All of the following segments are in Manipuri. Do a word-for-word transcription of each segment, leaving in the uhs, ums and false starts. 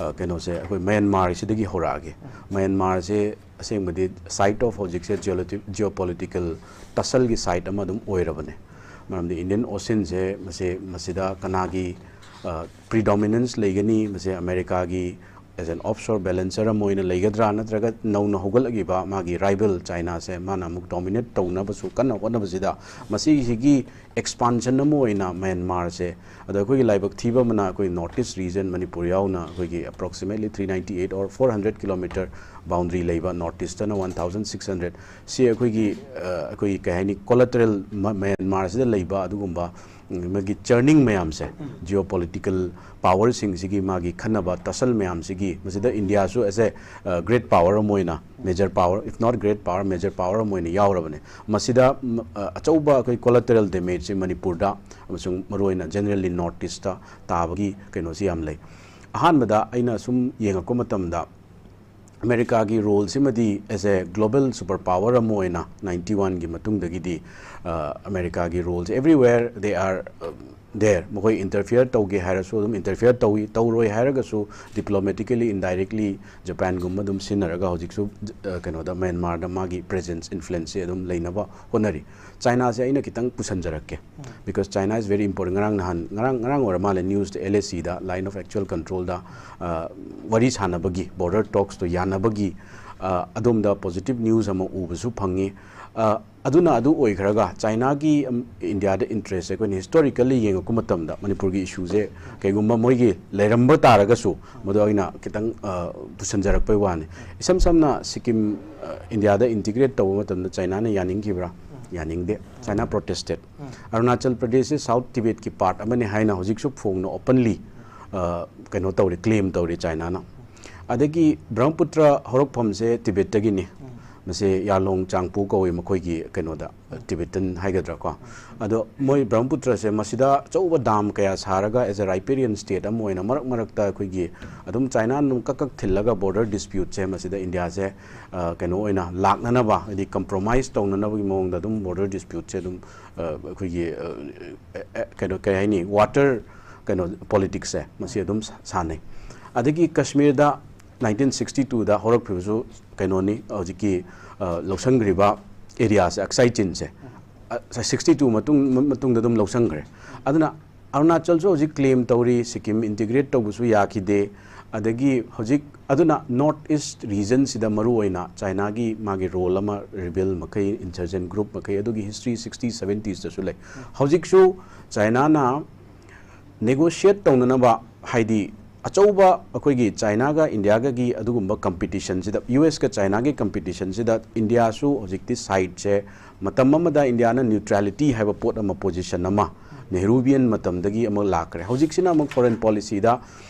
ꯑ, ꯀꯩꯅꯣꯁꯦ, ꯑꯩꯈꯣꯏ ꯃ꯭ꯌꯥꯟꯃꯥꯔꯁꯤꯗꯒꯤ ꯍꯧꯔꯛꯑꯒꯦ꯫ ꯃ꯭ꯌꯥꯟꯃꯥꯔꯁꯦ ꯑꯁꯦꯡꯕꯗꯤ site of ꯍꯧꯖꯤꯛꯁꯦ geoliti-, geopolitical tussleꯒꯤ site ꯑꯃ ꯑꯗꯨꯝ ꯑꯣꯏꯔꯕꯅꯦ꯫ ꯃꯔꯝꯗꯤ Indian Oceanꯁꯦ ꯃꯁꯤ, ꯃꯁꯤꯗ ꯀꯅꯥꯒꯤ, ꯑ, predominance ꯂꯩꯒꯅꯤ, ꯃꯁꯤ ꯑꯃꯦꯔꯤꯀꯥꯒꯤ as an offshore balancer ꯑꯃ ꯑꯣꯏꯅ ꯂꯩꯒꯗ꯭ꯔꯥ, ꯅꯠꯇ꯭ꯔꯒ ꯅꯧꯅ ꯍꯧꯒꯠꯂꯛꯂꯤꯕ ꯃꯥꯒꯤ rival ꯆꯥꯏꯅꯥꯁꯦ ꯃꯥꯅ ꯑꯃꯨꯛ dominate ꯇꯧꯅꯕꯁꯨ ꯀꯟꯅ ꯍꯣꯠꯅꯕꯁꯤꯗ, ꯃꯁꯤꯁꯤꯒꯤ expansion ꯑꯃ ꯑꯣꯏꯅ ꯃ꯭ꯌꯥꯟꯃꯥꯔꯁꯦ, ꯑꯗꯣ ꯑꯩꯈꯣꯏꯒꯤ ꯂꯥꯏꯕꯛ ꯊꯤꯕ ꯑꯃꯅ ꯑꯩꯈꯣꯏ North East region, ꯃꯅꯤꯄꯨꯔ ꯌꯥꯎꯅ, ꯑꯩꯈꯣꯏꯒꯤ approximately three ninety eight or four hundred kilometer boundary ꯂꯩꯕ, North Eastꯅ one thousand six hundred, ꯁꯤ ꯑꯩꯈꯣꯏꯒꯤ, ꯑ, ꯑꯩꯈꯣꯏꯒꯤ ꯀꯩ ꯍꯥꯏꯅꯤ, collateral ꯃ-, ꯃ꯭ꯌꯥꯟꯃꯥꯔꯁꯤꯗ ꯂꯩꯕ ꯑꯗꯨꯒꯨꯝꯕ, ꯎꯝ, ꯃꯥꯒꯤ churning ꯃꯌꯥꯝꯁꯦ, geopolitical powerꯁꯤꯡꯁꯤꯒꯤ ꯃꯥꯒꯤ ꯈꯟꯅꯕ tussle ꯃꯌꯥꯝꯁꯤꯒꯤ, ꯃꯁꯤꯗ ꯏꯟꯗꯤꯌꯥꯁꯨ as a, ꯑ, great power ꯑꯃ ꯑꯣꯏꯅ, major power, if not great power, major power ꯑꯃ ꯑꯣꯏꯅ ꯌꯥꯎꯔꯕꯅꯦ꯫ ꯃꯁꯤꯗ, ꯎꯝ, ꯑ, ꯑꯆꯧꯕ ꯑꯩꯈꯣꯏ collateral damageꯁꯦ ꯃꯅꯤꯄꯨꯔꯗ ꯑꯃꯁꯨꯡ ꯃꯔꯨꯑꯣꯏꯅ generally North Eastꯇ ꯇꯥꯕꯒꯤ ꯀꯩꯅꯣꯁꯤ ꯌꯥꯝ ꯂꯩ꯫ ꯑꯍꯥꯟꯕꯗ ꯑꯩꯅ ꯁꯨꯝ ꯌꯦꯡꯉꯛꯄ ꯃꯇꯝꯗ, ꯑꯃꯦꯔꯤꯀꯥꯒꯤ roleꯁꯤꯃꯗꯤ as a global super power ꯑꯃ ꯑꯣꯏꯅ ninety oneꯒꯤ ꯃꯇꯨꯡꯗꯒꯤꯗꯤ, ꯑ, ꯑꯃꯦꯔꯤꯀꯥꯒꯤ roleꯁꯦ everywhere they are, uh, there꯫ ꯃꯈꯣꯏ interfere ꯇꯧꯒꯦ ꯍꯥꯏꯔꯁꯨ ꯑꯗꯨꯝ interfere ꯇꯧꯏ, ꯇꯧꯔꯣꯏ ꯍꯥꯏꯔꯒꯁꯨ diplomatically, indirectly ꯖꯄꯥꯟꯒꯨꯝꯕ ꯑꯗꯨꯝ ꯁꯤꯖꯤꯟꯅꯔꯒ ꯍꯧꯖꯤꯛꯁꯨ, ꯑ, ꯀꯩꯅꯣꯗ, ꯃ꯭ꯌꯥꯟꯃꯥꯔꯗ ꯃꯥꯒꯤ presence, influenceꯁꯦ ꯑꯗꯨꯝ ꯂꯩꯅꯕ ꯍꯣꯠꯅꯔꯤ꯫ ꯆꯥꯏꯅꯥꯁꯦ ꯑꯩꯅ ꯈꯤꯇꯪ ꯄꯨꯁꯟꯖꯔꯛꯀꯦ, because China is very important꯫ ꯉꯔꯥꯡ ꯅꯍꯥꯟ, ꯉꯔꯥꯡ, ꯉꯔꯥꯡ ꯑꯣꯏꯔ ꯃꯥꯜꯂꯦ, newsꯇ, L A Cꯗ, Line of Actual Controlꯗ, ꯑ, ꯋꯥꯔꯤ ꯁꯥꯟꯅꯕꯒꯤ, border talksꯇꯣ ꯌꯥꯅꯕꯒꯤ, ꯑ, ꯑꯗꯣꯝꯗ positive news ꯑꯃ ꯎꯕꯁꯨ ꯐꯪꯉꯤ꯫ ꯑ, ꯑꯗꯨꯅ ꯑꯗꯨ ꯑꯣꯏꯈ꯭ꯔꯒ, ꯆꯥꯏꯅꯥꯒꯤ, ꯎꯝ, ꯏꯟꯗꯤꯌꯥꯗ interestꯁꯦ ꯑꯩꯈꯣꯏꯅ historically ꯌꯦꯡꯉꯛꯄ ꯃꯇꯝꯗ, ꯃꯅꯤꯄꯨꯔꯒꯤ issueꯁꯦ ꯀꯩꯒꯨꯝꯕ ꯃꯣꯏꯒꯤ ꯂꯩꯔꯝꯕ ꯇꯥꯔꯒꯁꯨ, ꯃꯗꯨ ꯑꯩꯅ ꯈꯤꯇꯪ, ꯑ, ꯄꯨꯁꯟꯖꯔꯛꯄꯩ ꯋꯥꯅꯤ꯫ ꯏꯁꯝ ꯁꯝꯅ ꯁꯤꯛꯀꯤꯝ, ꯑ, ꯏꯟꯗꯤꯌꯥꯗ integrate ꯇꯧꯕ ꯃꯇꯝꯗ ꯆꯥꯏꯅꯥꯅ ꯌꯥꯅꯤꯡꯈꯤꯕ꯭ꯔꯥ? ꯌꯥꯅꯤꯡꯗꯦ꯫ China protested꯫ Arunachal ꯄ꯭ꯔꯗꯦꯁꯁꯦ South Tibetꯀꯤ part ꯑꯃꯅꯤ ꯍꯥꯏꯅ ꯍꯧꯖꯤꯛꯁꯨ ꯐꯣꯡꯅ openly, ꯑ, ꯀꯩꯅꯣ ꯇꯧꯔꯤ, claim ꯇꯧꯔꯤ ꯆꯥꯏꯅꯥꯅ꯫ ꯑꯗꯒꯤ ꯕ꯭ꯔꯍ꯭ꯃꯄꯨꯇ꯭ꯔ ꯍꯧꯔꯛꯐꯝꯁꯦ ꯇꯤꯕꯦꯠꯇꯒꯤꯅꯤ꯫ ꯃꯁꯦ ꯌꯥꯂꯣꯡ ꯆꯥꯡꯄꯨ ꯀꯧꯏ ꯃꯈꯣꯏꯒꯤ ꯀꯩꯅꯣꯗ, Tibetan ꯍꯥꯏꯒꯗ꯭ꯔꯥꯀꯣ꯫ ꯑꯗꯣ ꯃꯣꯏ ꯕ꯭ꯔꯍ꯭ꯃꯄꯨꯇ꯭ꯔꯁꯦ ꯃꯁꯤꯗ ꯑꯆꯧꯕ dam ꯀꯌꯥ ꯁꯥꯔꯒ, as a riparian state ꯑꯃ ꯑꯣꯏꯅ, ꯃꯔꯛ ꯃꯔꯛꯇ ꯑꯩꯈꯣꯏꯒꯤ ꯑꯗꯨꯝ ꯆꯥꯏꯅꯥꯅ ꯑꯗꯨꯝ ꯀꯛ ꯀꯛ ꯊꯤꯜꯂꯒ border disputeꯁꯦ ꯃꯁꯤꯗ ꯏꯟꯗꯤꯌꯥꯁꯦ, ꯑ, ꯀꯩꯅꯣ ꯑꯣꯏꯅ ꯂꯥꯛꯅꯅꯕ, ꯍꯥꯏꯗꯤ compromise ꯇꯧꯅꯅꯕꯒꯤ ꯃꯑꯣꯡꯗ ꯑꯗꯨꯝ border disputeꯁꯦ ꯑꯗꯨꯝ, ꯑ, ꯑꯩꯈꯣꯏꯒꯤ, ꯑ, ꯑ, ꯑ, ꯀꯩꯅꯣ, ꯀꯩ ꯍꯥꯏꯅꯤ, water, ꯀꯩꯅꯣ, politicsꯁꯦ ꯃꯁꯤ ꯑꯗꯨꯝ ꯁꯥ-, ꯁꯥꯟꯅꯩ꯫ ꯑꯗꯒꯤ ꯀꯁꯃꯤꯔꯗ ꯅꯥꯏꯟꯇꯤꯟ ꯁꯤꯛꯁꯇꯤ ꯇꯨꯗ ꯍꯧꯔꯛꯈꯤꯕꯁꯨ ꯀꯩꯅꯣꯅꯤ, ꯍꯧꯖꯤꯛꯀꯤ, ꯑ, ꯂꯧꯁꯟꯈ꯭ꯔꯤꯕ ꯑꯦꯔꯤꯌꯥꯁꯦ, ꯑꯛꯁꯥꯏ ꯆꯤꯟꯁꯦ, ꯑ, ꯁꯤꯛꯁꯇꯤ ꯇꯨ ꯃꯇꯨꯡ, ꯃꯇꯨꯡꯗ ꯑꯗꯨꯝ ꯂꯧꯁꯟꯈ꯭ꯔꯦ꯫ ꯑꯗꯨꯅ ꯑꯔꯨꯅꯥꯆꯜꯁꯨ ꯍꯧꯖꯤꯛ ꯀ꯭ꯂꯦꯝ ꯇꯧꯔꯤ, ꯁꯤꯛꯀꯤꯝ ꯏꯟꯇꯤꯒ꯭ꯔꯦꯠ ꯇꯧꯕꯁꯨ ꯌꯥꯈꯤꯗꯦ꯫ ꯑꯗꯒꯤ ꯍꯧꯖꯤꯛ ꯑꯗꯨꯅ ꯅꯣꯔꯠ ꯏꯁ ꯔꯤꯖꯟꯁꯤꯗ ꯃꯔꯨꯑꯣꯏꯅ ꯆꯥꯏꯅꯥꯒꯤ ꯃꯥꯒꯤ ꯔꯣꯜ ꯑꯃ, ꯔꯤꯕꯦꯜ ꯃꯈꯩ, ꯏꯟꯁꯔꯖꯦꯟ ꯒ꯭ꯔꯨꯞ ꯃꯈꯩ, ꯑꯗꯨꯒꯤ ꯍꯤꯁꯇ꯭ꯔꯤ ꯁꯤꯛꯁꯇꯤ ꯁꯚꯦꯟꯇꯤꯁꯇꯁꯨ ꯂꯩ꯫ ꯍꯧꯖꯤꯛꯁꯨ ꯆꯥꯏꯅꯥꯅ ꯅꯦꯒꯣꯁꯤꯌꯦꯠ ꯇꯧꯅꯅꯕ, ꯍꯥꯏꯗꯤ ꯑꯆꯧꯕ ꯑꯩꯈꯣꯏꯒꯤ ꯆꯥꯏꯅꯥꯒ ꯏꯟꯗꯤꯌꯥꯒꯒꯤ ꯑꯗꯨꯒꯨꯝꯕ ꯀꯝꯄꯤꯇꯤꯁꯟꯁꯤꯗ, ꯌꯨ ꯑꯦꯁꯀ ꯆꯥꯏꯅꯥꯒꯤ ꯀꯝꯄꯤꯇꯤꯁꯟꯁꯤꯗ ꯏꯟꯗꯤꯌꯥꯁꯨ ꯍꯧꯖꯤꯛꯇꯤ ꯁꯥꯏꯠꯁꯦ, ꯃꯇꯝ ꯑꯃꯗ ꯏꯟꯗꯤꯌꯥꯅ ꯅ꯭ꯌꯨꯇ꯭ꯔꯦꯂꯤꯇꯤ ꯍꯥꯏꯕ ꯄꯣꯠ ꯑꯃ, ꯄꯣꯖꯤꯁꯟ ꯑꯃ, ꯅꯦꯍꯔꯨꯕꯤꯌꯟ ꯃꯇꯝꯗꯒꯤ ꯑꯃ ꯂꯥꯛꯈ꯭ꯔꯦ꯫ ꯍꯧꯖꯤꯛꯁꯤꯅ ꯑꯃꯨꯛ ꯐꯣꯔꯦꯟ ꯄꯣꯂꯤꯁꯤꯗ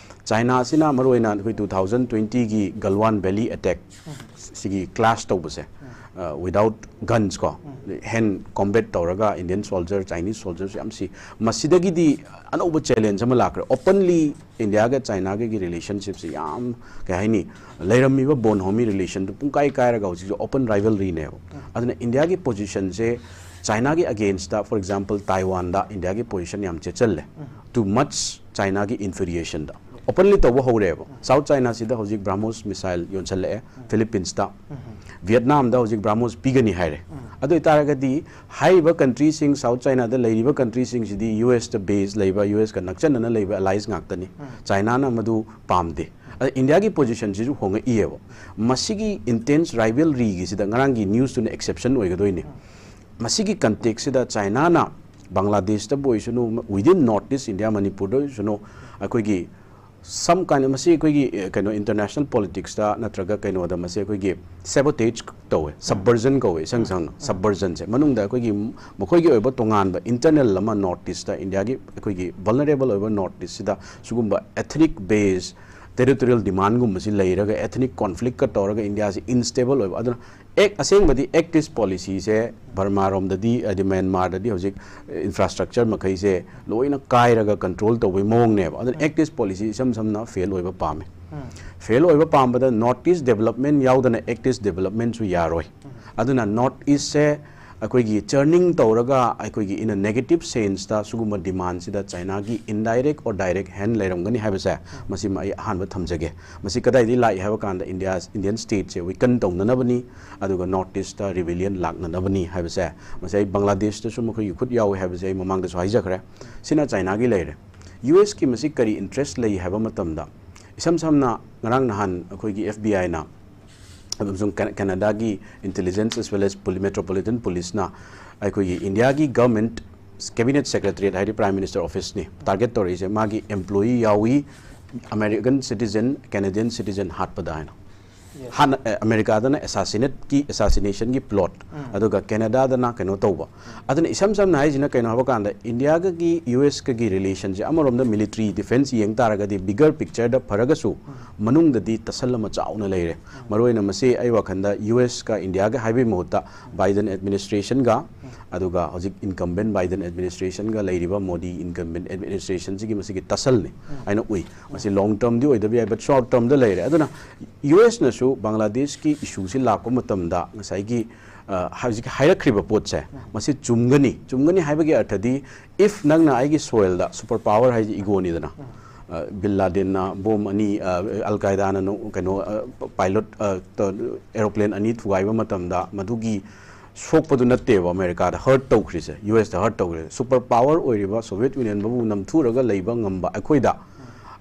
ꯆꯥꯏꯅꯥꯁꯤꯅ ꯃꯔꯨꯑꯣꯏꯅ ꯑꯩꯈꯣꯏ ꯇꯨ ꯊꯥꯎꯖꯟ ꯇ꯭ꯋꯦꯟꯇꯤꯒꯤ ꯒꯜꯋꯥꯟ ꯚꯦꯂꯤ ꯑꯦꯇꯦꯛ ꯁꯤꯒꯤ ꯀ꯭ꯂꯥꯁ ꯇꯧꯕꯁꯦ, without guns ꯀꯣ, ꯍꯦꯟ ꯀꯣꯝꯕꯦꯠ ꯇꯧꯔꯒ ꯏꯟꯗꯤꯌꯟ ꯁꯣꯜꯖꯔ, ꯆꯥꯏꯅꯤꯁ ꯁꯣꯜꯖꯔꯁꯨ ꯌꯥꯝ ꯁꯤ꯫ ꯃꯁꯤꯗꯒꯤꯗꯤ ꯑꯅꯧꯕ ꯆꯦꯂꯦꯟꯖ ꯑꯃ ꯂꯥꯛꯈ꯭ꯔꯦ꯫ ꯑꯣꯄꯟꯂꯤ ꯏꯟꯗꯤꯌꯥꯒ ꯆꯥꯏꯅꯥꯒꯒꯤ ꯔꯤꯂꯦꯁꯟꯁꯤꯞꯁꯦ ꯌꯥꯝ, ꯀꯩ ꯍꯥꯏꯅꯤ, ꯂꯩꯔꯝꯃꯤꯕ ꯕꯣꯟ ꯍꯣꯃꯤ ꯔꯤꯂꯦꯁꯟꯗꯨ ꯄꯨꯡꯀꯥꯏ ꯀꯥꯏꯔꯒ ꯍꯧꯖꯤꯛꯁꯨ ꯑꯣꯄꯟ ꯔꯥꯏꯚꯜꯔꯤꯅꯦꯕ꯫ ꯑꯗꯨꯅ ꯏꯟꯗꯤꯌꯥꯒꯤ ꯄꯣꯖꯤꯁꯟꯁꯦ ꯆꯥꯏꯅꯥꯒꯤ ꯑꯒꯦꯟꯁꯇ, ꯐꯣꯔ ꯑꯦꯛꯖꯥꯝꯄꯜ, ꯇꯥꯏꯋꯥꯟꯗ ꯏꯟꯗꯤꯌꯥꯒꯤ ꯄꯣꯖꯤꯁꯟ ꯌꯥꯝ ꯆꯦꯠꯆꯜꯂꯦ꯫ ꯇꯨ ꯃꯆ ꯆꯥꯏꯅꯥꯒꯤ ꯏꯟꯐꯤꯔꯤꯌꯦꯁꯟꯗ ꯑꯣꯄꯟꯂꯤ ꯇꯧꯕ ꯍꯧꯔꯦꯕ꯫ ꯁꯥꯎꯠ ꯆꯥꯏꯅꯥꯁꯤꯗ ꯍꯧꯖꯤꯛ ꯕ꯭ꯔꯥꯍꯃꯣꯁ ꯃꯤꯁꯥꯏꯜ ꯌꯣꯟꯁꯜꯂꯛꯑꯦ ꯐꯤꯂꯤꯄꯤꯟꯁꯇ꯫ ꯚꯤꯌꯦꯠꯅꯥꯝꯗ ꯍꯧꯖꯤꯛ ꯕ꯭ꯔꯥꯍꯃꯣꯁ ꯄꯤꯒꯅꯤ ꯍꯥꯏꯔꯦ꯫ ꯑꯗꯨ ꯑꯣꯏꯇꯥꯔꯒꯗꯤ ꯍꯥꯏꯔꯤꯕ ꯀꯟꯇ꯭ꯔꯤꯁꯤꯡ, ꯁꯥꯎꯠ ꯆꯥꯏꯅꯥꯗ ꯂꯩꯔꯤꯕ ꯀꯟꯇ꯭ꯔꯤꯁꯤꯡꯁꯤꯗꯤ ꯌꯨ ꯑꯦꯁꯇ ꯕꯦꯁ ꯂꯩꯕ, ꯌꯨ ꯑꯦꯁꯀ ꯅꯛꯁꯟꯅꯅ ꯂꯩꯕ ꯑꯦꯂꯥꯏꯁ ꯉꯥꯛꯇꯅꯤ꯫ ꯆꯥꯏꯅꯥꯅ ꯃꯗꯨ ꯄꯥꯝꯗꯦ꯫ ꯑꯗ ꯏꯟꯗꯤꯌꯥꯒꯤ ꯄꯣꯖꯤꯁꯟꯁꯤꯁꯨ ꯍꯣꯡꯉꯛꯏꯑꯕ꯫ ꯃꯁꯤꯒꯤ ꯏꯟꯇꯦꯟꯁ ꯔꯥꯏꯚꯦꯜꯔꯤꯒꯤꯁꯤꯗ ꯉꯔꯥꯡꯒꯤ ꯅ꯭ꯌꯨꯁꯇꯨꯅ ꯑꯦꯛꯁꯦꯞꯁꯟ ꯑꯣꯏꯒꯗꯣꯏꯅꯤ꯫ ꯃꯁꯤꯒꯤ ꯀꯟꯇꯦꯛꯁꯁꯤꯗ ꯆꯥꯏꯅꯥꯅ ꯕꯪꯒ꯭ꯂꯥꯗꯦꯁꯇꯕꯨ ꯑꯣꯏꯁꯅꯨ, within North East India, ꯃꯅꯤꯄꯨꯔꯗ ꯑꯣꯏꯁꯅꯨ, ꯑꯩꯈꯣꯏꯒꯤ some kind, ꯃꯁꯤ ꯑꯩꯈꯣꯏꯒꯤ, ꯑꯦ, ꯀꯩꯅꯣ, ꯏꯟꯇꯔꯅꯦꯁꯅꯦꯜ ꯄꯣꯂꯤꯇꯤꯛꯁꯇ ꯅꯠꯇ꯭ꯔꯒ ꯀꯩꯅꯣꯗ ꯃꯁꯤ ꯑꯩꯈꯣꯏꯒꯤ ꯁꯦꯕꯣꯇꯦꯖ ꯇꯧꯋꯦ, ꯁꯕꯚꯔꯖꯟ ꯀꯧꯋꯦ, ꯏꯁꯝ ꯁꯝꯅ ꯁꯕꯚꯔꯖꯟꯁꯦ꯫ ꯃꯅꯨꯡꯗ ꯑꯩꯈꯣꯏꯒꯤ ꯃꯈꯣꯏꯒꯤ ꯑꯣꯏꯕ ꯇꯣꯉꯥꯟꯕ ꯏꯟꯇꯔꯅꯦꯜ ꯑꯃ ꯅꯣꯔꯠ ꯏꯁꯇ, ꯏꯟꯗꯤꯌꯥꯒꯤ ꯑꯩꯈꯣꯏꯒꯤ ꯚꯜꯅꯔꯦꯕꯜ ꯑꯣꯏꯕ ꯅꯣꯔꯠ ꯏꯁꯁꯤꯗ ꯁꯤꯒꯨꯝꯕ ethnic based territorial demandꯒꯨꯝꯕꯁꯤ ꯂꯩꯔꯒ, ethnic conflictꯀ ꯇꯧꯔꯒ ꯏꯟꯗꯤꯌꯥꯁꯤ ꯏꯟꯁꯇꯦꯕꯜ ꯑꯣꯏꯕ꯫ ꯑꯗꯨꯅ ꯑꯦꯛ-, ꯑꯁꯦꯡꯕꯗꯤ ꯑꯦꯛ ꯏꯁ ꯄꯣꯂꯤꯁꯤꯁꯦ ꯕꯔꯃꯥꯔꯣꯝꯗꯗꯤ, ꯍꯥꯏꯗꯤ ꯃ꯭ꯌꯥꯟꯃꯥꯔꯗꯗꯤ ꯍꯧꯖꯤꯛ ꯏꯟꯐ꯭ꯔꯥꯁ꯭ꯇ꯭ꯔꯛꯆꯔ ꯃꯈꯩꯁꯦ ꯂꯣꯏꯅ ꯀꯥꯏꯔꯒ ꯀꯟꯇ꯭ꯔꯣꯜ ꯇꯧꯕꯒꯤ ꯃꯑꯣꯡꯅꯦꯕ꯫ ꯑꯗꯨꯅ ꯑꯦꯛ ꯏꯁ ꯄꯣꯂꯤꯁꯤ ꯏꯁꯝ ꯁꯝꯅ ꯐꯦꯜ ꯑꯣꯏꯕ ꯄꯥꯝꯃꯦ꯫ ꯐꯦꯜ ꯑꯣꯏꯕ ꯄꯥꯝꯕꯗ ꯅꯣꯔꯠ ꯏꯁ ꯗꯦꯕꯂꯞꯃꯦꯟ ꯌꯥꯎꯗꯅ ꯑꯦꯛ ꯏꯁ ꯗꯦꯕꯂꯞꯃꯦꯟꯁꯨ ꯌꯥꯔꯣꯏ꯫ ꯑꯗꯨꯅ ꯅꯣꯔꯠ ꯏꯁꯁꯦ ꯑꯩꯈꯣꯏꯒꯤ churning ꯇꯧꯔꯒ ꯑꯩꯈꯣꯏꯒꯤ in a negative sense ꯇ ꯁꯤꯒꯨꯝꯕ demand ꯁꯤꯗ China ꯒꯤ indirect or direct hand ꯂꯩꯔꯝꯒꯅꯤ ꯍꯥꯏꯕꯁꯦ, ꯃꯁꯤꯃ ꯑꯩ ꯑꯍꯥꯟꯕ ꯊꯝꯖꯒꯦ꯫ ꯃꯁꯤ ꯀꯗꯥꯏꯗꯒꯤ ꯂꯥꯛꯏ ꯍꯥꯏꯕ ꯀꯥꯟꯗ, India, Indian state ꯁꯦ weaken ꯇꯧꯅꯅꯕꯅꯤ, ꯑꯗꯨꯒ North East ꯇ rebellion ꯂꯥꯛꯅꯅꯕꯅꯤ ꯍꯥꯏꯕꯁꯦ, ꯃꯁꯤ ꯑꯩ ꯕꯪꯒ꯭ꯂꯥꯗꯦꯁꯇꯁꯨ ꯃꯈꯣꯏꯒꯤ ꯈꯨꯠ ꯌꯥꯎꯏ ꯍꯥꯏꯕꯁꯦ ꯑꯩ ꯃꯃꯥꯡꯗꯁꯨ ꯍꯥꯏꯖꯈ꯭ꯔꯦ꯫ ꯁꯤꯅ China ꯒꯤ ꯂꯩꯔꯦ꯫ U S ꯀꯤ ꯃꯁꯤ ꯀꯔꯤ interest ꯂꯩ ꯍꯥꯏꯕ ꯃꯇꯝꯗ, ꯏꯁꯝ ꯁꯝꯅ ꯉꯔꯥꯡ ꯅꯍꯥꯟ ꯑꯩꯈꯣꯏꯒꯤ F B I ꯅ ꯑꯃꯁꯨꯡ ꯀꯦ-, Canada ꯒꯤ intelligence as well as poli-, Metropolitan Police ꯅ ꯑꯩꯈꯣꯏꯒꯤ India ꯒꯤ government cabinet secretariat, ꯍꯥꯏꯗꯤ Prime Minister Office ꯅꯤ target ꯇꯧꯔꯛꯏꯁꯦ, ꯃꯥꯒꯤ employee ꯌꯥꯎꯏ, American citizen, Canadian citizen ꯍꯥꯠꯄꯗ ꯍꯥꯏꯅ꯫ Yes. ꯍꯥꯟꯅ, ꯑꯦ, ꯑꯃꯦꯔꯤꯀꯥꯗꯅ assassinate ꯀꯤ, assassination ꯒꯤ plot, ꯎꯝ꯫ ꯑꯗꯨꯒ ꯀꯦꯅꯦꯗꯥꯗꯅ ꯀꯩꯅꯣ ꯇꯧꯕ꯫ ꯑꯗꯨꯅ ꯏꯁꯝ ꯁꯝꯅ ꯍꯥꯏꯁꯤꯅ ꯀꯩꯅꯣ ꯍꯥꯏꯕ ꯀꯥꯟꯗ, India ꯒꯒꯤ U S ꯀꯒꯤ relation ꯁꯦ ꯑꯃꯔꯣꯝꯗ military defense ꯌꯦꯡ ꯇꯥꯔꯒꯗꯤ bigger picture ꯗ ꯐꯔꯒꯁꯨ, ꯎꯝ꯫ ꯃꯅꯨꯡꯗꯗꯤ ꯇꯁꯜ ꯑꯃ ꯆꯥꯎꯅ ꯂꯩꯔꯦ꯫ ꯎꯝ꯫ ꯃꯔꯨꯑꯣꯏꯅ ꯃꯁꯤ ꯑꯩ ꯋꯥꯈꯜꯗ U S ꯀ India ꯒ ꯍꯥꯏꯕꯒꯤ ꯃꯍꯨꯠꯇ Biden administration ꯒ, ꯎꯝ꯫ ꯑꯗꯨꯒ ꯍꯧꯖꯤꯛ incumbent Biden administration ꯒ ꯂꯩꯔꯤꯕ Modi incumbent administration ꯁꯤꯒꯤ ꯃꯁꯤꯒꯤ ꯇꯁꯜꯅꯤ ꯎꯝ꯫ ꯍꯥꯏꯅ ꯎꯏ꯫ ꯃꯁꯤ long term ꯗꯤ ꯑꯣꯏꯗꯕ ꯌꯥꯏ, but short term ꯗ ꯂꯩꯔꯦ꯫ ꯑꯗꯨꯅ U S ꯅꯁꯨ ꯕꯪꯒ꯭ꯂꯥꯗꯦꯁꯀꯤ issue ꯁꯤ ꯂꯥꯛꯄ ꯃꯇꯝꯗ ꯉꯁꯥꯏꯒꯤ, ꯑ, ꯍꯧꯖꯤꯛ ꯍꯥꯏꯔꯛꯈ꯭ꯔꯤꯕ ꯄꯣꯠꯁꯦ, ꯎꯝ꯫ ꯃꯁꯤ ꯆꯨꯝꯒꯅꯤ꯫ ꯆꯨꯝꯒꯅꯤ ꯍꯥꯏꯕꯒꯤ ꯑꯔꯊꯗꯤ, if ꯅꯪꯅ ꯑꯩꯒꯤ soil ꯗ super power ꯍꯥꯏꯁꯦ ego ꯅꯤꯗꯅ, ꯎꯝ꯫ ꯑ, ꯕꯤꯟ ꯂꯥꯗꯦꯟꯅ bomb ꯑꯅꯤ, ꯑ, ꯑꯜ ꯀꯥꯏꯗꯥꯅ ꯅꯣ-, ꯀꯩꯅꯣ, ꯑ, pilot, ꯑ, ꯇ-, aeroplane ꯑꯅꯤ ꯊꯨꯒꯥꯏꯕ ꯃꯇꯝꯗ ꯃꯗꯨꯒꯤ ꯁꯣꯛꯄꯗꯨ ꯅꯠꯇꯦꯕ ꯑꯃꯦꯔꯤꯀꯥꯗ hurt ꯇꯧꯈ꯭ꯔꯤꯁꯦ, U S ꯇ hurt ꯇꯧꯈ꯭ꯔꯤꯁꯦ꯫ Super power ꯑꯣꯏꯔꯤꯕ Soviet Union ꯕꯨ ꯅꯝꯊꯨꯔꯒ ꯂꯩꯕ ꯉꯝꯕ ꯑꯩꯈꯣꯏꯗ,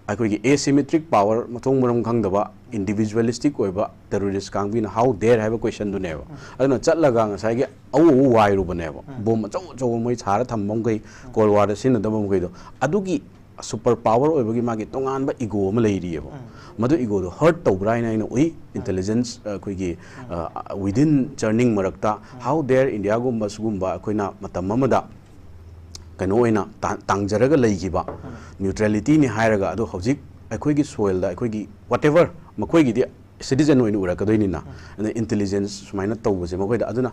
ꯑꯩꯈꯣꯏꯒꯤ asymmetric power, ꯃꯊꯣꯡ ꯃꯔꯝ ꯈꯪꯗꯕ, individualistic ꯑꯣꯏꯕ terrorist ꯀꯥꯡꯕꯨꯅ how dare ꯍꯥꯏꯕ question ꯗꯨꯅꯦꯕ꯫ ꯎꯝ꯫ ꯑꯗꯨꯅ ꯆꯠꯂꯒ ꯉꯁꯥꯏꯒꯤ ꯑꯎ ꯑꯎ ꯋꯥꯏꯔꯨꯕꯅꯦꯕ꯫ ꯎꯝ꯫ Bomb ꯑꯆꯧ ꯑꯆꯧꯕ ꯃꯣꯏ ꯊꯥꯔ ꯊꯝꯕ ꯃꯈꯩ, ꯎꯝ꯫ Cold War ꯗ ꯁꯤꯖꯤꯟꯅꯗꯕ ꯃꯈꯩꯗꯣ꯫ ꯑꯗꯨꯒꯤ super power ꯑꯣꯏꯕꯒꯤ ꯃꯥꯒꯤ ꯇꯣꯉꯥꯟꯕ ego ꯑꯃ ꯂꯩꯔꯤꯑꯕ꯫ ꯎꯝ꯫ ꯃꯗꯨ ego ꯗꯣ hurt ꯇꯧꯕ꯭ꯔꯥ ꯍꯥꯏꯅ ꯑꯩꯅ ꯎꯏ, ꯎꯝ꯫ Intelligence, ꯑ, ꯑꯩꯈꯣꯏꯒꯤ, ꯎꯝ꯫ ꯑ, within churning ꯃꯔꯛꯇ, ꯎꯝ꯫ How dare India ꯒꯨꯝꯕ ꯁꯤꯒꯨꯝꯕ ꯑꯩꯈꯣꯏꯅ ꯃꯇꯝ ꯑꯃꯗ ꯀꯩꯅꯣ ꯑꯣꯏꯅ ꯇꯥ-, ꯇꯥꯡꯖꯔꯒ ꯂꯩꯈꯤꯕ, ꯎꯝ꯫ Neutrality ꯅꯤ ꯍꯥꯏꯔꯒ, ꯑꯗꯣ ꯍꯧꯖꯤꯛ ꯑꯩꯈꯣꯏꯒꯤ soil ꯗ ꯑꯩꯈꯣꯏꯒꯤ whatever, ꯃꯈꯣꯏꯒꯤꯗꯤ citizen ꯑꯣꯏꯅ ꯎꯔꯛꯀꯗꯣꯏꯅꯤꯅ, ꯎꯝ꯫ ꯑꯗ intelligence ꯁꯨꯃꯥꯏꯅ ꯇꯧꯕꯁꯦ ꯃꯈꯣꯏꯗ, ꯑꯗꯨꯅ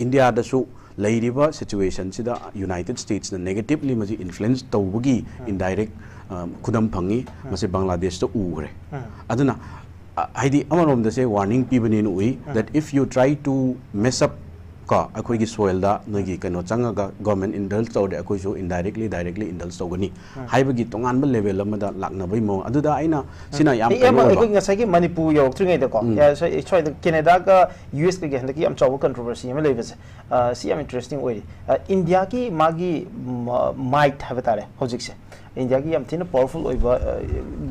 India ꯗꯁꯨ ꯂꯩꯔꯤꯕ situation ꯁꯤꯗ United States ꯅ negatively ꯃꯁꯤ influence ꯇꯧꯕꯒꯤ ꯎꯝ꯫ Indirect, ꯑ, ꯈꯨꯗꯝ ꯐꯪꯉꯤ꯫ ꯎꯝ꯫ ꯃꯁꯤ ꯕꯪꯒ꯭ꯂꯥꯗꯦꯁꯇ ꯎꯈ꯭ꯔꯦ꯫ ꯎꯝ꯫ ꯑꯗꯨꯅ, ꯑ, ꯍꯥꯏꯗꯤ ꯑꯃꯔꯣꯝꯗ ꯁꯦ warning ꯄꯤꯕꯅꯦꯅ ꯎꯏ, ꯎꯝ꯫ That if you try to mess up ꯀꯣ, ꯑꯩꯈꯣꯏꯒꯤ soilꯗ ꯅꯣꯏꯒꯤ ꯀꯩꯅꯣ ꯆꯪꯉꯒ government indulge ꯇꯧꯔꯗꯤ ꯑꯩꯈꯣꯏꯁꯨ indirectly, directly indulge ꯇꯧꯒꯅꯤ ꯍꯥꯏꯕꯒꯤ ꯇꯣꯉꯥꯟꯕ level ꯑꯃꯗ ꯂꯥꯛꯅꯕꯒꯤ ꯃꯑꯣꯡ꯫ ꯑꯗꯨꯗ ꯑꯩꯅ ꯁꯤꯅ ꯌꯥꯝ ꯑꯩ ꯀꯩꯅꯣ ꯑꯃ ꯑꯣꯏꯕ꯫ ꯑꯩꯈꯣꯏ ꯉꯁꯥꯏꯒꯤ ꯃꯅꯤꯄꯨꯔ ꯌꯧꯔꯛꯇ꯭ꯔꯤꯉꯩꯗꯀꯣ, ꯎꯝ꯫ ꯑ, ꯁ꯭ꯋꯥꯏ-, ꯁ꯭ꯋꯥꯏꯗ ꯀꯦꯅꯦꯗꯥꯒ ꯌꯨ ꯑꯦꯁ ꯀꯒꯤ ꯍꯟꯗꯛꯀꯤ ꯌꯥꯝ ꯆꯥꯎꯕ controversy ꯑꯃ ꯂꯩꯕꯁꯦ, ꯑ, ꯁꯤ ꯌꯥꯝ interesting ꯑꯣꯏꯔꯤ꯫ ꯑ, ꯏꯟꯗꯤꯌꯥꯒꯤ ꯃꯥꯒꯤ ꯃ-, might ꯍꯥꯏꯕ ꯇꯥꯔꯦ ꯍꯧꯖꯤꯛꯁꯦ, ꯏꯟꯗꯤꯌꯥꯒꯤ ꯌꯥꯝ ꯊꯤꯅ powerful ꯑꯣꯏꯕ, ꯑ,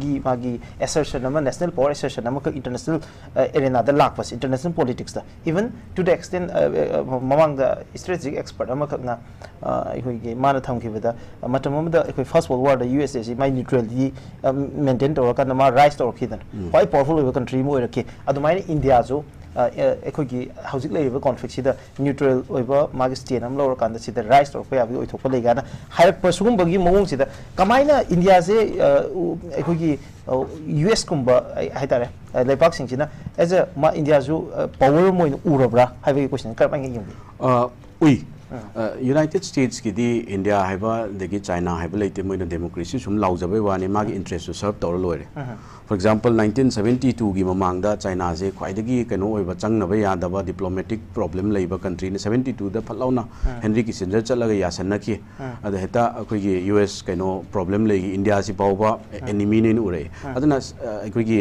ꯒꯤ ꯃꯥꯒꯤ assertion ꯑꯃ, national power assertion ꯑꯃꯈꯛ international, ꯑ, arenaꯗ ꯂꯥꯛꯄꯁꯦ, international politicsꯇ, even to the extent, ꯑ, ꯑ, ꯃꯃꯥꯡꯗ strategic expert ꯑꯃꯈꯛꯅ, ꯑ, ꯑꯩꯈꯣꯏꯒꯤ ꯃꯥꯅ ꯊꯝꯈꯤꯕꯗ, ꯑ, ꯃꯇꯝ ꯑꯃꯗ ꯑꯩꯈꯣꯏ First World Warꯗ ꯌꯨ ꯑꯦꯁ ꯑꯦꯁꯤ ꯃꯥꯏ neutralityꯗꯤ, ꯑ, maintain ꯇꯧꯔꯀꯥꯟꯗ ꯃꯥ rise ꯇꯧꯔꯛꯈꯤꯗꯅ, ꯎꯝ꯫ ꯈ꯭ꯋꯥꯏ powerful ꯑꯣꯏꯕ country ꯑꯃ ꯑꯣꯏꯔꯛꯈꯤ꯫ ꯑꯗꯨꯃꯥꯏꯅ ꯏꯟꯗꯤꯌꯥꯁꯨ, ꯑ, ꯑ, ꯑꯩꯈꯣꯏꯒꯤ ꯍꯧꯖꯤꯛ ꯂꯩꯔꯤꯕ conflictꯁꯤꯗ neutral ꯑꯣꯏꯕ ꯃꯥꯒꯤ stand ꯑꯃ ꯂꯧꯔꯀꯥꯟꯗ ꯁꯤꯗ rise ꯇꯧꯔꯛꯄ ꯌꯥꯕꯒꯤ ꯑꯣꯏꯊꯣꯛꯄ ꯂꯩ ꯀꯥꯏꯅ ꯍꯥꯏꯔꯛꯄ ꯁꯤꯒꯨꯝꯕꯒꯤ ꯃꯑꯣꯡꯁꯤꯗ ꯀꯃꯥꯏꯅ ꯏꯟꯗꯤꯌꯥꯁꯦ, ꯑ, ꯎ-, ꯑꯩꯈꯣꯏꯒꯤ, ꯑ, ꯌꯨ ꯑꯦꯁ ꯀꯨꯝꯕ, ꯑꯩ ꯍꯥꯏꯇꯥꯔꯦ, ꯑ, ꯂꯩꯕꯥꯛꯁꯤꯡꯁꯤꯅ as a ꯃꯥ ꯏꯟꯗꯤꯌꯥꯁꯨ, ꯑ, power ꯑꯃ ꯑꯣꯏꯅ ꯎꯔꯕ꯭ꯔꯥ ꯍꯥꯏꯕꯒꯤ question ꯀꯔꯝꯍꯥꯏꯅ ꯌꯦꯡꯕꯤ? ꯑ, ꯎꯏ꯫ ꯑ꯫ ꯑ, United Statesꯀꯤꯗꯤ ꯏꯟꯗꯤꯌꯥ ꯍꯥꯏꯕ ꯑꯗꯒꯤ ꯆꯥꯏꯅꯥ ꯍꯥꯏꯕ ꯂꯩꯇꯦ, ꯃꯣꯏꯅ democracy ꯁꯨꯝ ꯂꯥꯎꯖꯕꯩ ꯋꯥꯅꯤ, ꯃꯥꯒꯤ interestꯇꯨ serve ꯇꯧꯔ ꯂꯣꯏꯔꯦ꯫ ꯑꯍ꯫ For example, nineteen seventy twoꯒꯤ ꯃꯃꯥꯡꯗ ꯆꯥꯏꯅꯥꯁꯦ ꯈ꯭ꯋꯥꯏꯗꯒꯤ ꯀꯩꯅꯣ ꯑꯣꯏꯕ, ꯆꯪꯅꯕ ꯌꯥꯗꯕ diplomatic problem ꯂꯩꯕ countryꯅꯤ꯫ Seventy twoꯗ ꯐꯠ ꯂꯥꯎꯅ ꯎꯝ꯫ Henry Kissinger ꯆꯠꯂꯒ ꯌꯥꯁꯟꯅꯈꯤ꯫ ꯎꯝ꯫ ꯑꯗ ꯍꯦꯛꯇ ꯑꯩꯈꯣꯏꯒꯤ ꯌꯨ ꯑꯦꯁ ꯀꯩꯅꯣ problem ꯂꯩꯈꯤ, ꯏꯟꯗꯤꯌꯥꯁꯤ ꯐꯥꯎꯕ ꯎꯝ꯫ Enemyꯅꯦꯅ ꯎꯔꯛꯑꯦ꯫ ꯎꯝ꯫ ꯑꯗꯨꯅ, ꯑ, ꯑꯩꯈꯣꯏꯒꯤ,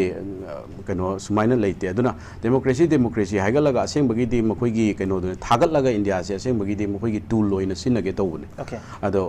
ꯑ, ꯀꯩꯅꯣ ꯁꯨꯃꯥꯏꯅ ꯂꯩꯇꯦ꯫ ꯑꯗꯨꯅ democracy, democracy ꯍꯥꯏꯒꯠꯂꯒ ꯑꯁꯦꯡꯕꯒꯤꯗꯤ ꯃꯈꯣꯏꯒꯤ ꯀꯩꯅꯣꯗꯨꯅ ꯊꯥꯒꯠꯂꯒ ꯏꯟꯗꯤꯌꯥꯁꯦ ꯑꯁꯦꯡꯕꯒꯤꯗꯤ ꯃꯈꯣꯏꯒꯤ tool ꯑꯣꯏꯅ ꯁꯤꯖꯤꯟꯅꯒꯦ ꯇꯧꯕꯅꯦ꯫ Okay꯫ ꯑꯗꯣ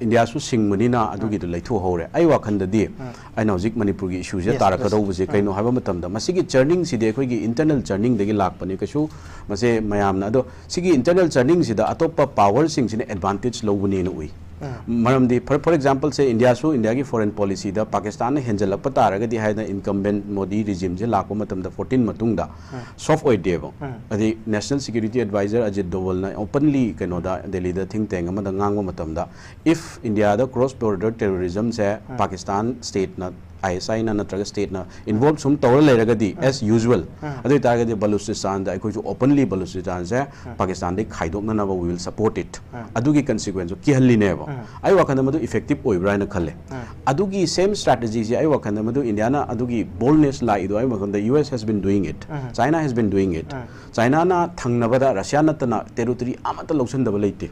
ꯏꯟꯗꯤꯌꯥꯁꯨ ꯁꯤꯡꯕꯅꯤꯅ ꯑꯗꯨꯒꯤꯗꯣ ꯎꯝ꯫ ꯂꯩꯊꯣꯛꯍꯧꯔꯦ꯫ ꯑꯩ ꯋꯥꯈꯜꯗꯗꯤ ꯎꯝ꯫ ꯑꯩꯅ ꯍꯧꯖꯤꯛ ꯃꯅꯤꯄꯨꯔꯒꯤ issueꯁꯦ Yes, yes. ꯇꯥꯔꯛꯀꯗꯧꯕꯁꯦ ꯎꯝ꯫ ꯀꯩꯅꯣ ꯍꯥꯏꯕ ꯃꯇꯝꯗ, ꯃꯁꯤꯒꯤ churningꯁꯤꯗꯤ ꯑꯩꯈꯣꯏꯒꯤ internal churningꯗꯒꯤ ꯂꯥꯛꯄꯅꯤ꯫ ꯀꯩꯁꯨ ꯃꯁꯦ ꯃꯌꯥꯝꯅ, ꯑꯗꯣ ꯁꯤꯒꯤ internal churningꯁꯤꯗ ꯑꯇꯣꯞꯄ powerꯁꯤꯡꯁꯤꯅ advantage ꯂꯧꯕꯅꯦꯅ ꯎꯏ꯫ ꯎꯝ꯫ ꯃꯔꯝꯗꯤ, for, for example ꯁꯦ, ꯏꯟꯗꯤꯌꯥꯁꯨ ꯏꯟꯗꯤꯌꯥꯒꯤ foreign policyꯗ ꯄꯥꯀꯤꯁꯇꯥꯟꯅ ꯍꯦꯟꯖꯜꯂꯛꯄ ꯇꯥꯔꯒꯗꯤ ꯍꯥꯏꯅ incumbent ꯃꯣꯗꯤ regimeꯁꯦ ꯂꯥꯛꯄ ꯃꯇꯝꯗ fourteen ꯃꯇꯨꯡꯗ ꯎꯝ꯫ Soft ꯑꯣꯏꯗꯦꯕ꯫ ꯎꯝ꯫ ꯑꯗꯩ National Security Advisor Ajit ꯗꯣꯚꯜꯅ openly ꯀꯩꯅꯣꯗ, ꯗꯦꯜꯂꯤꯗ think tank ꯑꯃꯗ ꯉꯥꯡꯕ ꯃꯇꯝꯗ, if ꯏꯟꯗꯤꯌꯥꯗ cross border terrorismꯁꯦ ꯎꯝ꯫ ꯄꯥꯀꯤꯁꯇꯥꯟ stateꯅ ꯑꯥꯏ ꯑꯦꯁ ꯑꯥꯏꯅ ꯅꯠꯇ꯭ꯔꯒ ꯁ꯭ꯇꯦꯠꯅ ꯏꯟꯚꯣꯜꯕ ꯁꯨꯝ ꯇꯧꯔ ꯂꯩꯔꯒꯗꯤ, ꯑꯦꯁ ꯌꯨꯖꯨꯋꯦꯜ, ꯑꯗꯨ ꯑꯣꯏꯇꯥꯔꯒꯗꯤ ꯕꯂꯨꯆꯤꯁꯇꯥꯟꯗ ꯑꯩꯈꯣꯏꯁꯨ ꯑꯣꯄꯟꯂꯤ ꯕꯂꯨꯆꯤꯁꯇꯥꯟꯁꯦ ꯄꯥꯀꯤꯁꯇꯥꯟꯗꯒꯤ ꯈꯥꯏꯗꯣꯛꯅꯅꯕ we will support it. ꯑꯗꯨꯒꯤ ꯀꯟꯁꯤꯀ꯭ꯋꯦꯟꯁꯁꯨ ꯀꯤꯍꯜꯂꯤꯅꯦꯕ. ꯑꯩ ꯋꯥꯈꯜꯗ ꯃꯗꯨ ꯏꯐꯦꯛꯇꯤꯞ ꯑꯣꯏꯕ꯭ꯔꯥ ꯍꯥꯏꯅ ꯈꯜꯂꯦ. ꯑꯗꯨꯒꯤ ꯁꯦꯝ ꯁ꯭ꯇ꯭ꯔꯦꯇꯦꯖꯤꯁꯦ ꯑꯩ ꯋꯥꯈꯜꯗ ꯃꯗꯨ ꯏꯟꯗꯤꯌꯥꯅ ꯑꯗꯨꯒꯤ ꯕꯣꯜꯗꯅꯦꯁ ꯂꯥꯛꯏꯗꯣ ꯑꯩ ꯋꯥꯈꯜꯗ U S has been doing it, China has been doing it. ꯆꯥꯏꯅꯥꯅ ꯊꯪꯅꯕꯗ ꯔꯁꯤꯌꯥ ꯅꯠꯇꯅ ꯇꯦꯔꯤꯇꯣꯔꯤ ꯑꯃꯠꯇ ꯂꯧꯁꯤꯟꯗꯕ ꯂꯩꯇꯦ,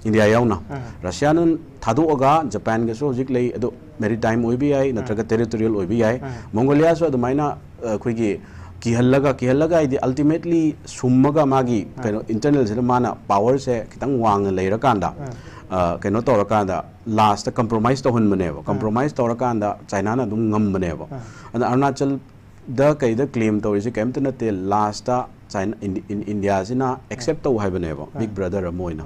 ꯏꯟꯗꯤꯌꯥ ꯌꯥꯎꯅ. ꯔꯁꯤꯌꯥꯅ ꯊꯥꯗꯣꯛꯑꯒ ꯖꯄꯥꯟꯒꯁꯨ ꯍꯧꯖꯤꯛ ꯂꯩ, ꯑꯗꯣ ꯃꯦꯔꯤꯇꯥꯏꯝ ꯑꯣꯏꯕ ꯌꯥꯏ ꯅꯠꯇ꯭ꯔꯒ ꯇꯦꯔꯤꯇꯣꯔꯤꯌꯦꯜ ꯑꯣꯏꯕ ꯌꯥꯏ. ꯃꯣꯡꯒꯣꯂꯤꯌꯥꯁꯨ ꯑꯗꯨꯃꯥꯏꯅ ꯑ, ꯑꯩꯈꯣꯏꯒꯤ ꯀꯤꯍꯜꯂꯒ, ꯀꯤꯍꯜꯂꯒ ꯍꯥꯏꯗꯤ ꯑꯜꯇꯤꯃꯦꯠꯂꯤ ꯁꯨꯝꯃꯒ ꯃꯥꯒꯤ ꯀꯩꯅꯣ ꯏꯟꯇꯔꯅꯦꯜꯁꯤꯗ ꯃꯥꯅ ꯄꯥꯋꯔꯁꯦ ꯈꯤꯇꯪ ꯋꯥꯡꯅ ꯂꯩꯔꯀꯥꯟꯗ, ꯑ, ꯀꯩꯅꯣ ꯇꯧꯔꯀꯥꯟꯗ ꯂꯥꯁꯇ ꯀꯝꯄ꯭ꯔꯣꯃꯥꯏꯁ ꯇꯧꯍꯟꯕꯅꯦꯕ. ꯀꯝꯄ꯭ꯔꯣꯃꯥꯏꯁ ꯇꯧꯔꯀꯥꯟꯗ ꯆꯥꯏꯅꯥꯅ ꯑꯗꯨꯝ ꯉꯝꯕꯅꯦꯕ. ꯑꯗ ꯑꯔꯨꯅꯥꯆꯜꯗ ꯀꯩꯗ ꯀ꯭ꯂꯦꯝ ꯇꯧꯔꯤꯁꯦ ꯀꯩꯝꯇ ꯅꯠꯇꯦ, ꯂꯥꯁꯇ ꯆꯥꯏꯅꯥ, ꯏꯟꯗꯤ-, ꯏꯟ-, ꯏꯟꯗꯤꯌꯥꯁꯤꯅ ꯑꯦꯛꯁꯦꯞ ꯇꯧ ꯍꯥꯏꯕꯅꯦꯕ, ꯕꯤꯛ ꯕ꯭ꯔꯗꯔ ꯑꯃ ꯑꯣꯏꯅ.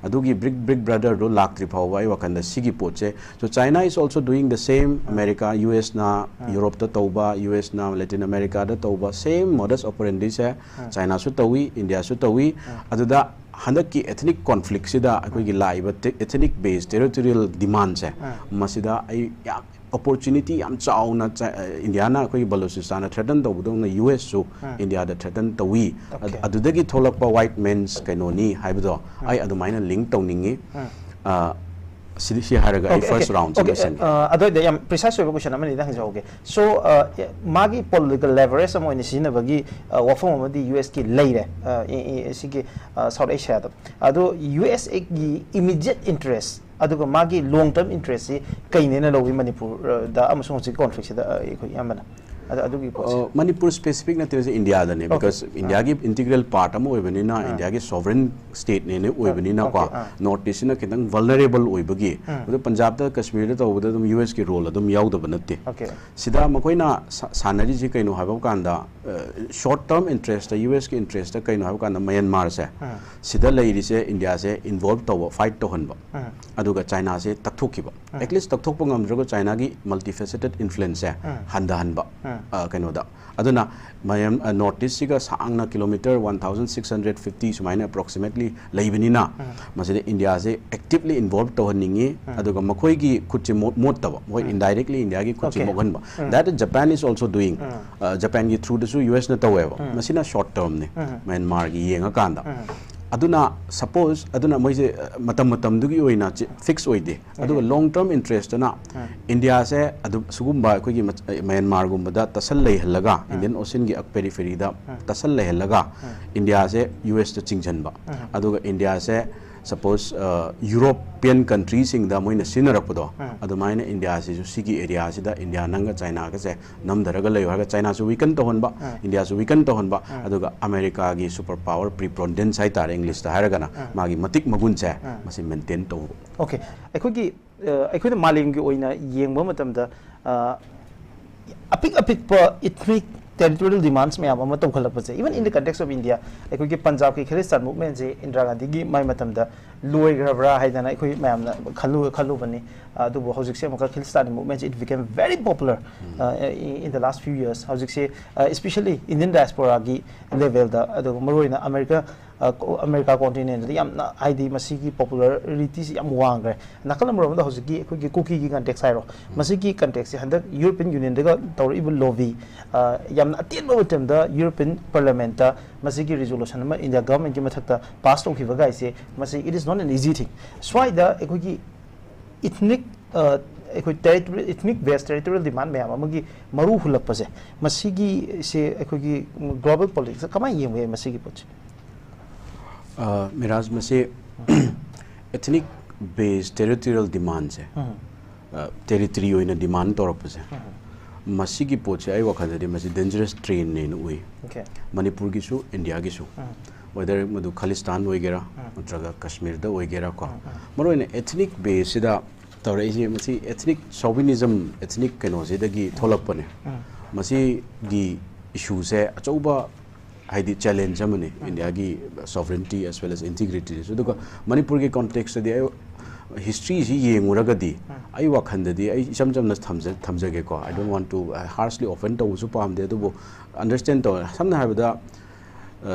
ꯑꯗꯨꯒꯤ ꯕ꯭ꯔꯤꯛ, ꯕ꯭ꯔꯤꯛ ꯕ꯭ꯔꯗꯔꯗꯣ ꯂꯥꯛꯇ꯭ꯔꯤ ꯐꯥꯎꯕ ꯑꯩ ꯋꯥꯈꯜꯗ ꯁꯤꯒꯤ ꯄꯣꯠꯁꯦ, so China is also doing the same. America, U S ꯅ ꯌꯨꯔꯣꯞꯇ ꯇꯧꯕ, U S ꯅ ꯂꯦꯇꯤꯟ ꯑꯃꯦꯔꯤꯀꯥꯗ ꯇꯧꯕ same modus operandiꯁꯦ ꯆꯥꯏꯅꯥꯁꯨ ꯇꯧꯏ, ꯏꯟꯗꯤꯌꯥꯁꯨ ꯇꯧꯏ. ꯑꯗꯨꯗ ꯍꯟꯗꯛꯀꯤ ethnic conflictꯁꯤꯗ ꯑꯩꯈꯣꯏꯒꯤ ꯂꯥꯛꯏꯕ ethnic base territorial demandꯁꯦ, ꯃꯁꯤꯗ ꯑꯩ ꯌꯥꯝ opportunity ꯌꯥꯝ ꯆꯥꯎꯅ ꯆ-, ꯏꯟꯗꯤꯌꯥꯅ ꯑꯩꯈꯣꯏꯒꯤ ꯕꯂꯨꯆꯤꯁꯇꯥꯟꯗ threaten ꯇꯧꯕꯗꯧꯅ U S ꯁꯨ ꯏꯟꯗꯤꯌꯥꯗ threaten ꯇꯧꯏ. ꯑꯗ-, ꯑꯗꯨꯗꯒꯤ ꯊꯣꯛꯂꯛꯄ white man's ꯀꯩꯅꯣꯅꯤ ꯍꯥꯏꯕꯗꯣ ꯑꯩ ꯑꯗꯨꯃꯥꯏꯅ ꯂꯤꯡ ꯇꯧꯅꯤꯡꯉꯤ꯫ ꯑ, ꯁꯤꯗꯤ, ꯁꯤ ꯍꯥꯏꯔꯒ ꯑꯩ first roundꯁꯤ ꯂꯣꯏꯁꯤꯟꯒꯦ꯫ ꯑ, ꯑꯗꯨ ꯑꯣꯏꯗꯤ ꯌꯥꯝ precise ꯑꯣꯏꯕ question ꯑꯃꯅꯤꯗ ꯍꯪꯖꯍꯧꯒꯦ꯫ So, ꯑ, ꯃꯥꯒꯤ political leverage ꯑꯃ ꯑꯣꯏꯅ ꯁꯤꯖꯤꯟꯅꯕꯒꯤ, ꯑ, ꯋꯥꯐꯝ ꯑꯃꯗꯤ U S ꯀꯤ ꯂꯩꯔꯦ, ꯑ, ꯁꯤꯒꯤ, ꯑ, South Asiaꯗ꯫ ꯑꯗꯣ U S ꯒꯤ immediate interest ꯑꯗꯨꯒ ꯃꯥꯒꯤ long term interestꯁꯤ ꯀꯩꯅꯦꯅ ꯂꯧꯏ ꯃꯅꯤꯄꯨꯔꯗ ꯑꯃꯁꯨꯡ ꯍꯧꯖꯤꯛ conflictꯁꯤꯗ, ꯑ, ꯑꯩꯈꯣꯏ ꯑꯌꯥꯝꯕꯅ? ꯑꯗ ꯑꯗꯨꯒꯤ ꯄꯣꯠꯁꯦ꯫ ꯑ, ꯃꯅꯤꯄꯨꯔ specific ꯅꯠꯇꯦ, ꯁꯤ ꯏꯟꯗꯤꯌꯥꯗꯅꯦ, because ꯏꯟꯗꯤꯌꯥꯒꯤ integral part ꯑꯃ ꯑꯣꯏꯕꯅꯤꯅ, ꯏꯟꯗꯤꯌꯥꯒꯤ sovereign stateꯅꯦꯅ ꯑꯣꯏꯕꯅꯤꯅꯀꯣ, okay, ꯑꯥ꯫ North Eastꯁꯤꯅ ꯈꯤꯇꯪ vulnerable ꯑꯣꯏꯕꯒꯤ, ꯑꯗꯣ ꯄꯟꯖꯥꯕꯇ, ꯀꯥꯁꯃꯤꯔꯗ ꯇꯧꯕꯗ ꯑꯗꯨꯝ U S ꯀꯤ role ꯑꯗꯨꯝ ꯌꯥꯎꯗꯕ ꯅꯠꯇꯦ꯫ Okay. ꯁꯤꯗ ꯃꯈꯣꯏꯅ ꯁꯥ-, ꯁꯥꯟꯅꯔꯤꯁꯤ ꯀꯩꯅꯣ ꯍꯥꯏꯕ ꯀꯥꯟꯗ, short term interest, U S ꯀꯤ interest ꯀꯩꯅꯣ ꯍꯥꯏꯕ ꯀꯥꯟꯗ ꯃꯌꯥꯟꯃꯥꯔꯁꯦ, ꯑꯥ꯫ ꯁꯤꯗ ꯂꯩꯔꯤꯁꯦ ꯏꯟꯗꯤꯌꯥꯁꯦ involve ꯇꯧꯕ, fight ꯇꯧꯍꯟꯕ, ꯑꯥ꯫ ꯑꯗꯨꯒ ꯆꯥꯏꯅꯥꯁꯦ ꯇꯛꯊꯣꯛꯈꯤꯕ꯫ ꯑꯥ꯫ At least ꯇꯛꯊꯣꯛꯄ ꯉꯝꯗ꯭ꯔꯒ ꯆꯥꯏꯅꯥꯒꯤ multifaceted influence ꯁꯦ ꯑꯥ꯫ ꯍꯟꯊꯍꯟꯕ꯫ ꯑꯥ꯫ ꯑ, ꯀꯩꯅꯣꯗ ꯑꯗꯨꯅ ꯃꯌꯥꯝ, ꯑ, North East ꯁꯤꯒ ꯁꯥꯡꯅ kilometre one thousand six hundred fifty ꯁꯨꯃꯥꯏꯅ approximately ꯂꯩꯕꯅꯤꯅ, ꯑꯥ꯫ ꯃꯁꯤꯗ ꯏꯟꯗꯤꯌꯥꯁꯦ actively involve ꯇꯧꯍꯟꯅꯤꯡꯉꯤ꯫ ꯑꯥ꯫ ꯑꯗꯨꯒ ꯃꯈꯣꯏꯒꯤ ꯈꯨꯠꯁꯦ ꯃꯣꯠ-, ꯃꯣꯠꯇꯕ, ꯃꯈꯣꯏ ꯑꯥ꯫ indirectly ꯏꯟꯗꯤꯌꯥꯒꯤ ꯈꯨꯠꯁꯦ Okay. ꯃꯣꯠꯍꯟꯕ꯫ Ah. That is Japan is also doing. ꯑꯥ꯫ ꯑ, ꯖꯄꯥꯟꯒꯤ through ꯗꯁꯨ U S ꯅ ꯇꯧꯋꯦꯕ꯫ ꯑꯥ꯫ ꯃꯁꯤꯅ short term ꯅꯤ, ꯑꯥ꯫ ꯃꯌꯥꯟꯃꯥꯔꯒꯤ ꯌꯦꯡꯉꯀꯥꯟꯗ꯫ ꯑꯥ꯫ ꯑꯗꯨꯅ suppose, ꯑꯗꯨꯅ ꯃꯣꯏꯁꯦ, ꯑ, ꯃꯇꯝ ꯃꯇꯝꯗꯨꯒꯤ ꯑꯣꯏꯅ ꯆꯤ-, fix ꯑꯣꯏꯗꯦ꯫ ꯑꯗꯨꯒ Okay. long term interest ꯇꯨꯅ ꯑꯥ꯫ ꯏꯟꯗꯤꯌꯥꯁꯦ ꯑꯗꯨꯝ ꯁꯤꯒꯨꯝꯕ ꯑꯩꯈꯣꯏꯒꯤ ꯃꯆ-, ꯑ, ꯃꯌꯥꯟꯃꯥꯔꯒꯨꯝꯕꯗ ꯇꯠꯁꯜ ꯂꯩꯍꯜꯂꯒ, ꯑꯥ꯫ Indian Ocean ꯒꯤ periphery ꯗ ꯑꯥ꯫ ꯇꯠꯁꯜ ꯂꯩꯍꯜꯂꯒ, ꯑꯥ꯫ ꯏꯟꯗꯤꯌꯥꯁꯦ U S ꯇ ꯆꯤꯡꯁꯤꯟꯕ꯫ ꯑꯥ꯫ ꯑꯗꯨꯒ ꯏꯟꯗꯤꯌꯥꯁꯦ suppose, ꯑ, European country ꯁꯤꯡꯗ ꯃꯣꯏꯅ ꯁꯤꯖꯤꯟꯅꯔꯛꯄꯗꯣ, ꯑꯥ꯫ ꯑꯗꯨꯃꯥꯏꯅ ꯏꯟꯗꯤꯌꯥꯁꯤꯁꯨ ꯁꯤꯒꯤ area ꯁꯤꯗ ꯏꯟꯗꯤꯌꯥ ꯅꯪꯒ ꯆꯥꯏꯅꯥꯒꯁꯦ ꯅꯝꯊꯔꯒ ꯂꯩꯌꯨ ꯍꯥꯏꯔꯒ ꯆꯥꯏꯅꯥꯁꯨ weaken ꯇꯧꯍꯟꯕ, ꯑꯥ꯫ ꯏꯟꯗꯤꯌꯥꯁꯨ weaken ꯇꯧꯍꯟꯕ, ꯑꯥ꯫ ꯑꯗꯨꯒ ꯑꯃꯦꯔꯤꯀꯥꯒꯤ super power preponderance ꯍꯥꯏꯇꯥꯔꯦ, English ꯇ ꯍꯥꯏꯔꯒꯅ, ꯑꯥ꯫ ꯃꯥꯒꯤ ꯃꯇꯤꯛ ꯃꯒꯨꯟꯁꯦ ꯑꯥ꯫ ꯃꯁꯤ maintain ꯇꯧꯕ꯫ Okay, ꯑꯩꯈꯣꯏꯒꯤ, ꯑ, ꯑꯩꯈꯣꯏꯅ ꯃꯥꯂꯦꯝꯒꯤ ꯑꯣꯏꯅ ꯌꯦꯡꯕ ꯃꯇꯝꯗ, ꯑ, ꯑꯄꯤꯛ ꯑꯄꯤꯛꯄ ethnic territorial demands ꯃꯌꯥꯝ ꯑꯃ ꯇꯧꯈꯠꯂꯛꯄꯁꯦ, even in the context of India, ꯑꯩꯈꯣꯏꯒꯤ ꯄꯟꯖꯥꯕꯀꯤ ꯈꯦꯂꯤꯁꯇꯥꯟ movement ꯁꯦ ꯏꯟꯗꯤꯔꯥ ꯒꯥꯟꯙꯤꯒꯤ ꯃꯥꯏ ꯃꯇꯝꯗ ꯂꯣꯏꯈ꯭ꯔꯕ꯭ꯔꯥ ꯍꯥꯏꯗꯅ ꯑꯩꯈꯣꯏ ꯃꯌꯥꯝꯅ ꯈꯜꯂꯨ-, ꯈꯜꯂꯨꯕꯅꯤ꯫ ꯑꯗꯨꯕꯨ ꯍꯧꯖꯤꯛꯁꯦ ꯑꯃꯨꯛꯀ ꯈꯦꯂꯤꯁꯇꯥꯟ movement say, it became very popular, uh, in the last few years. ꯍꯧꯖꯤꯛꯁꯦ, uh, especially Indian diaspora ꯒꯤ level ꯗ, ꯑꯗꯨꯒ ꯃꯔꯨꯑꯣꯏꯅ ꯑꯃꯦꯔꯤꯀꯥ, ꯑ, ꯀꯣ-, ꯑꯃꯦꯔꯤꯀꯥ continent ꯇ ꯌꯥꯝꯅ, ꯍꯥꯏꯗꯤ, ꯃꯁꯤꯒꯤ popularity ꯁꯤ ꯌꯥꯝ ꯋꯥꯡꯈ꯭ꯔꯦ꯫ ꯅꯥꯀꯜ ꯑꯃꯔꯣꯝꯗ ꯍꯧꯖꯤꯛꯀꯤ ꯑꯩꯈꯣꯏꯒꯤ ꯀꯨꯀꯤꯒꯤ context ꯍꯥꯏꯔꯣ, ꯃꯁꯤꯒꯤ context ꯁꯦ ꯍꯟꯗꯛ European Union ꯗꯒ ꯇꯧꯔꯛꯏꯕ lobby, ꯑ, ꯌꯥꯝꯅ ꯑꯇꯦꯟꯕ ꯃꯇꯝꯗ European Parliament ꯇ ꯃꯁꯤꯒꯤ resolution ꯑꯃ India government ꯀꯤ ꯃꯊꯛꯇ pass ꯇꯧꯈꯤꯕ ꯒꯥꯏꯁꯦ, ꯃꯁꯤ, it is not an easy thing. ꯁ꯭ꯋꯥꯏꯗ ꯑꯩꯈꯣꯏꯒꯤ ethnic, ꯑ, ꯑꯩꯈꯣꯏ territorial, ethnic based territorial demand ꯃꯌꯥꯝ ꯑꯃꯒꯤ ꯃꯔꯨ ꯍꯨꯜꯂꯛꯄꯁꯦ, ꯃꯁꯤꯒꯤꯁꯦ ꯑꯩꯈꯣꯏꯒꯤ global politics ꯇ ꯀꯃꯥꯏꯅ ꯌꯦꯡꯕ ꯌꯥꯏ ꯃꯁꯤꯒꯤ ꯄꯣꯠꯁꯦ? ꯑ, ꯃꯤꯔꯥꯖ, ꯃꯁꯤ ethnic based territorial demand ꯁꯦ, ꯎꯝ꯫ ꯑ, territory ꯑꯣꯏꯅ demand ꯇꯧꯔꯛꯄꯁꯦ, ꯎꯝ꯫ ꯃꯁꯤꯒꯤ ꯄꯣꯠꯁꯦ ꯑꯩ ꯋꯥꯈꯜꯗꯗꯤ ꯃꯁꯤ dangerous trend ꯅꯦꯅ ꯎꯏ꯫ Okay. ꯃꯅꯤꯄꯨꯔꯒꯤꯁꯨ, ꯏꯟꯗꯤꯌꯥꯒꯤꯁꯨ, ꯎꯝ꯫ whether ꯃꯗꯨ ꯈꯥꯂꯤꯁꯇꯥꯟ ꯑꯣꯏꯒꯦꯔꯥ, ꯎꯝ꯫ ꯅꯠꯇ꯭ꯔꯒ ꯀꯥꯁꯃꯤꯔꯗ ꯑꯣꯏꯒꯦꯔꯥ ꯀꯣ, ꯎꯝ, ꯎꯝ꯫ ꯃꯔꯨꯑꯣꯏꯅ ethnic base ꯁꯤꯗ ꯇꯧꯔꯛꯏꯁꯦ, ꯃꯁꯤ ethnic chauvinism, ethnic ꯀꯩꯅꯣꯁꯤꯗꯒꯤ ꯊꯣꯛꯂꯛꯄꯅꯦ꯫ ꯎꯝ꯫ ꯃꯁꯤꯒꯤ ꯏꯁꯨꯁꯦ ꯑꯆꯧꯕ, ꯍꯥꯏꯗꯤ, ꯆꯦꯂꯦꯟꯖ ꯑꯃꯅꯤ ꯏꯟꯗꯤꯌꯥꯒꯤ sovereignty as well as integrity ꯁꯨ꯫ ꯑꯗꯨꯒ ꯃꯅꯤꯄꯨꯔꯒꯤ ꯀꯣꯟꯇꯦꯛꯁꯇꯗꯤ ꯑꯩ ꯍꯤꯁꯇ꯭ꯔꯤꯁꯤ ꯌꯦꯡꯉꯨꯔꯒꯗꯤ ꯑꯩ ꯋꯥꯈꯜꯗꯗꯤ, ꯑꯩ ꯏꯆꯝ ꯆꯝꯅ ꯊꯝꯖ- ꯊꯝꯖꯒꯦꯀꯣ, I don't want to harshly offend ꯇꯧꯕꯁꯨ ꯄꯥꯝꯗꯦ, ꯑꯗꯨꯕꯨ ꯑꯟꯗꯔꯁꯇꯦꯟ ꯇꯧ, ꯁꯝꯅ ꯍꯥꯏꯔꯕꯗ,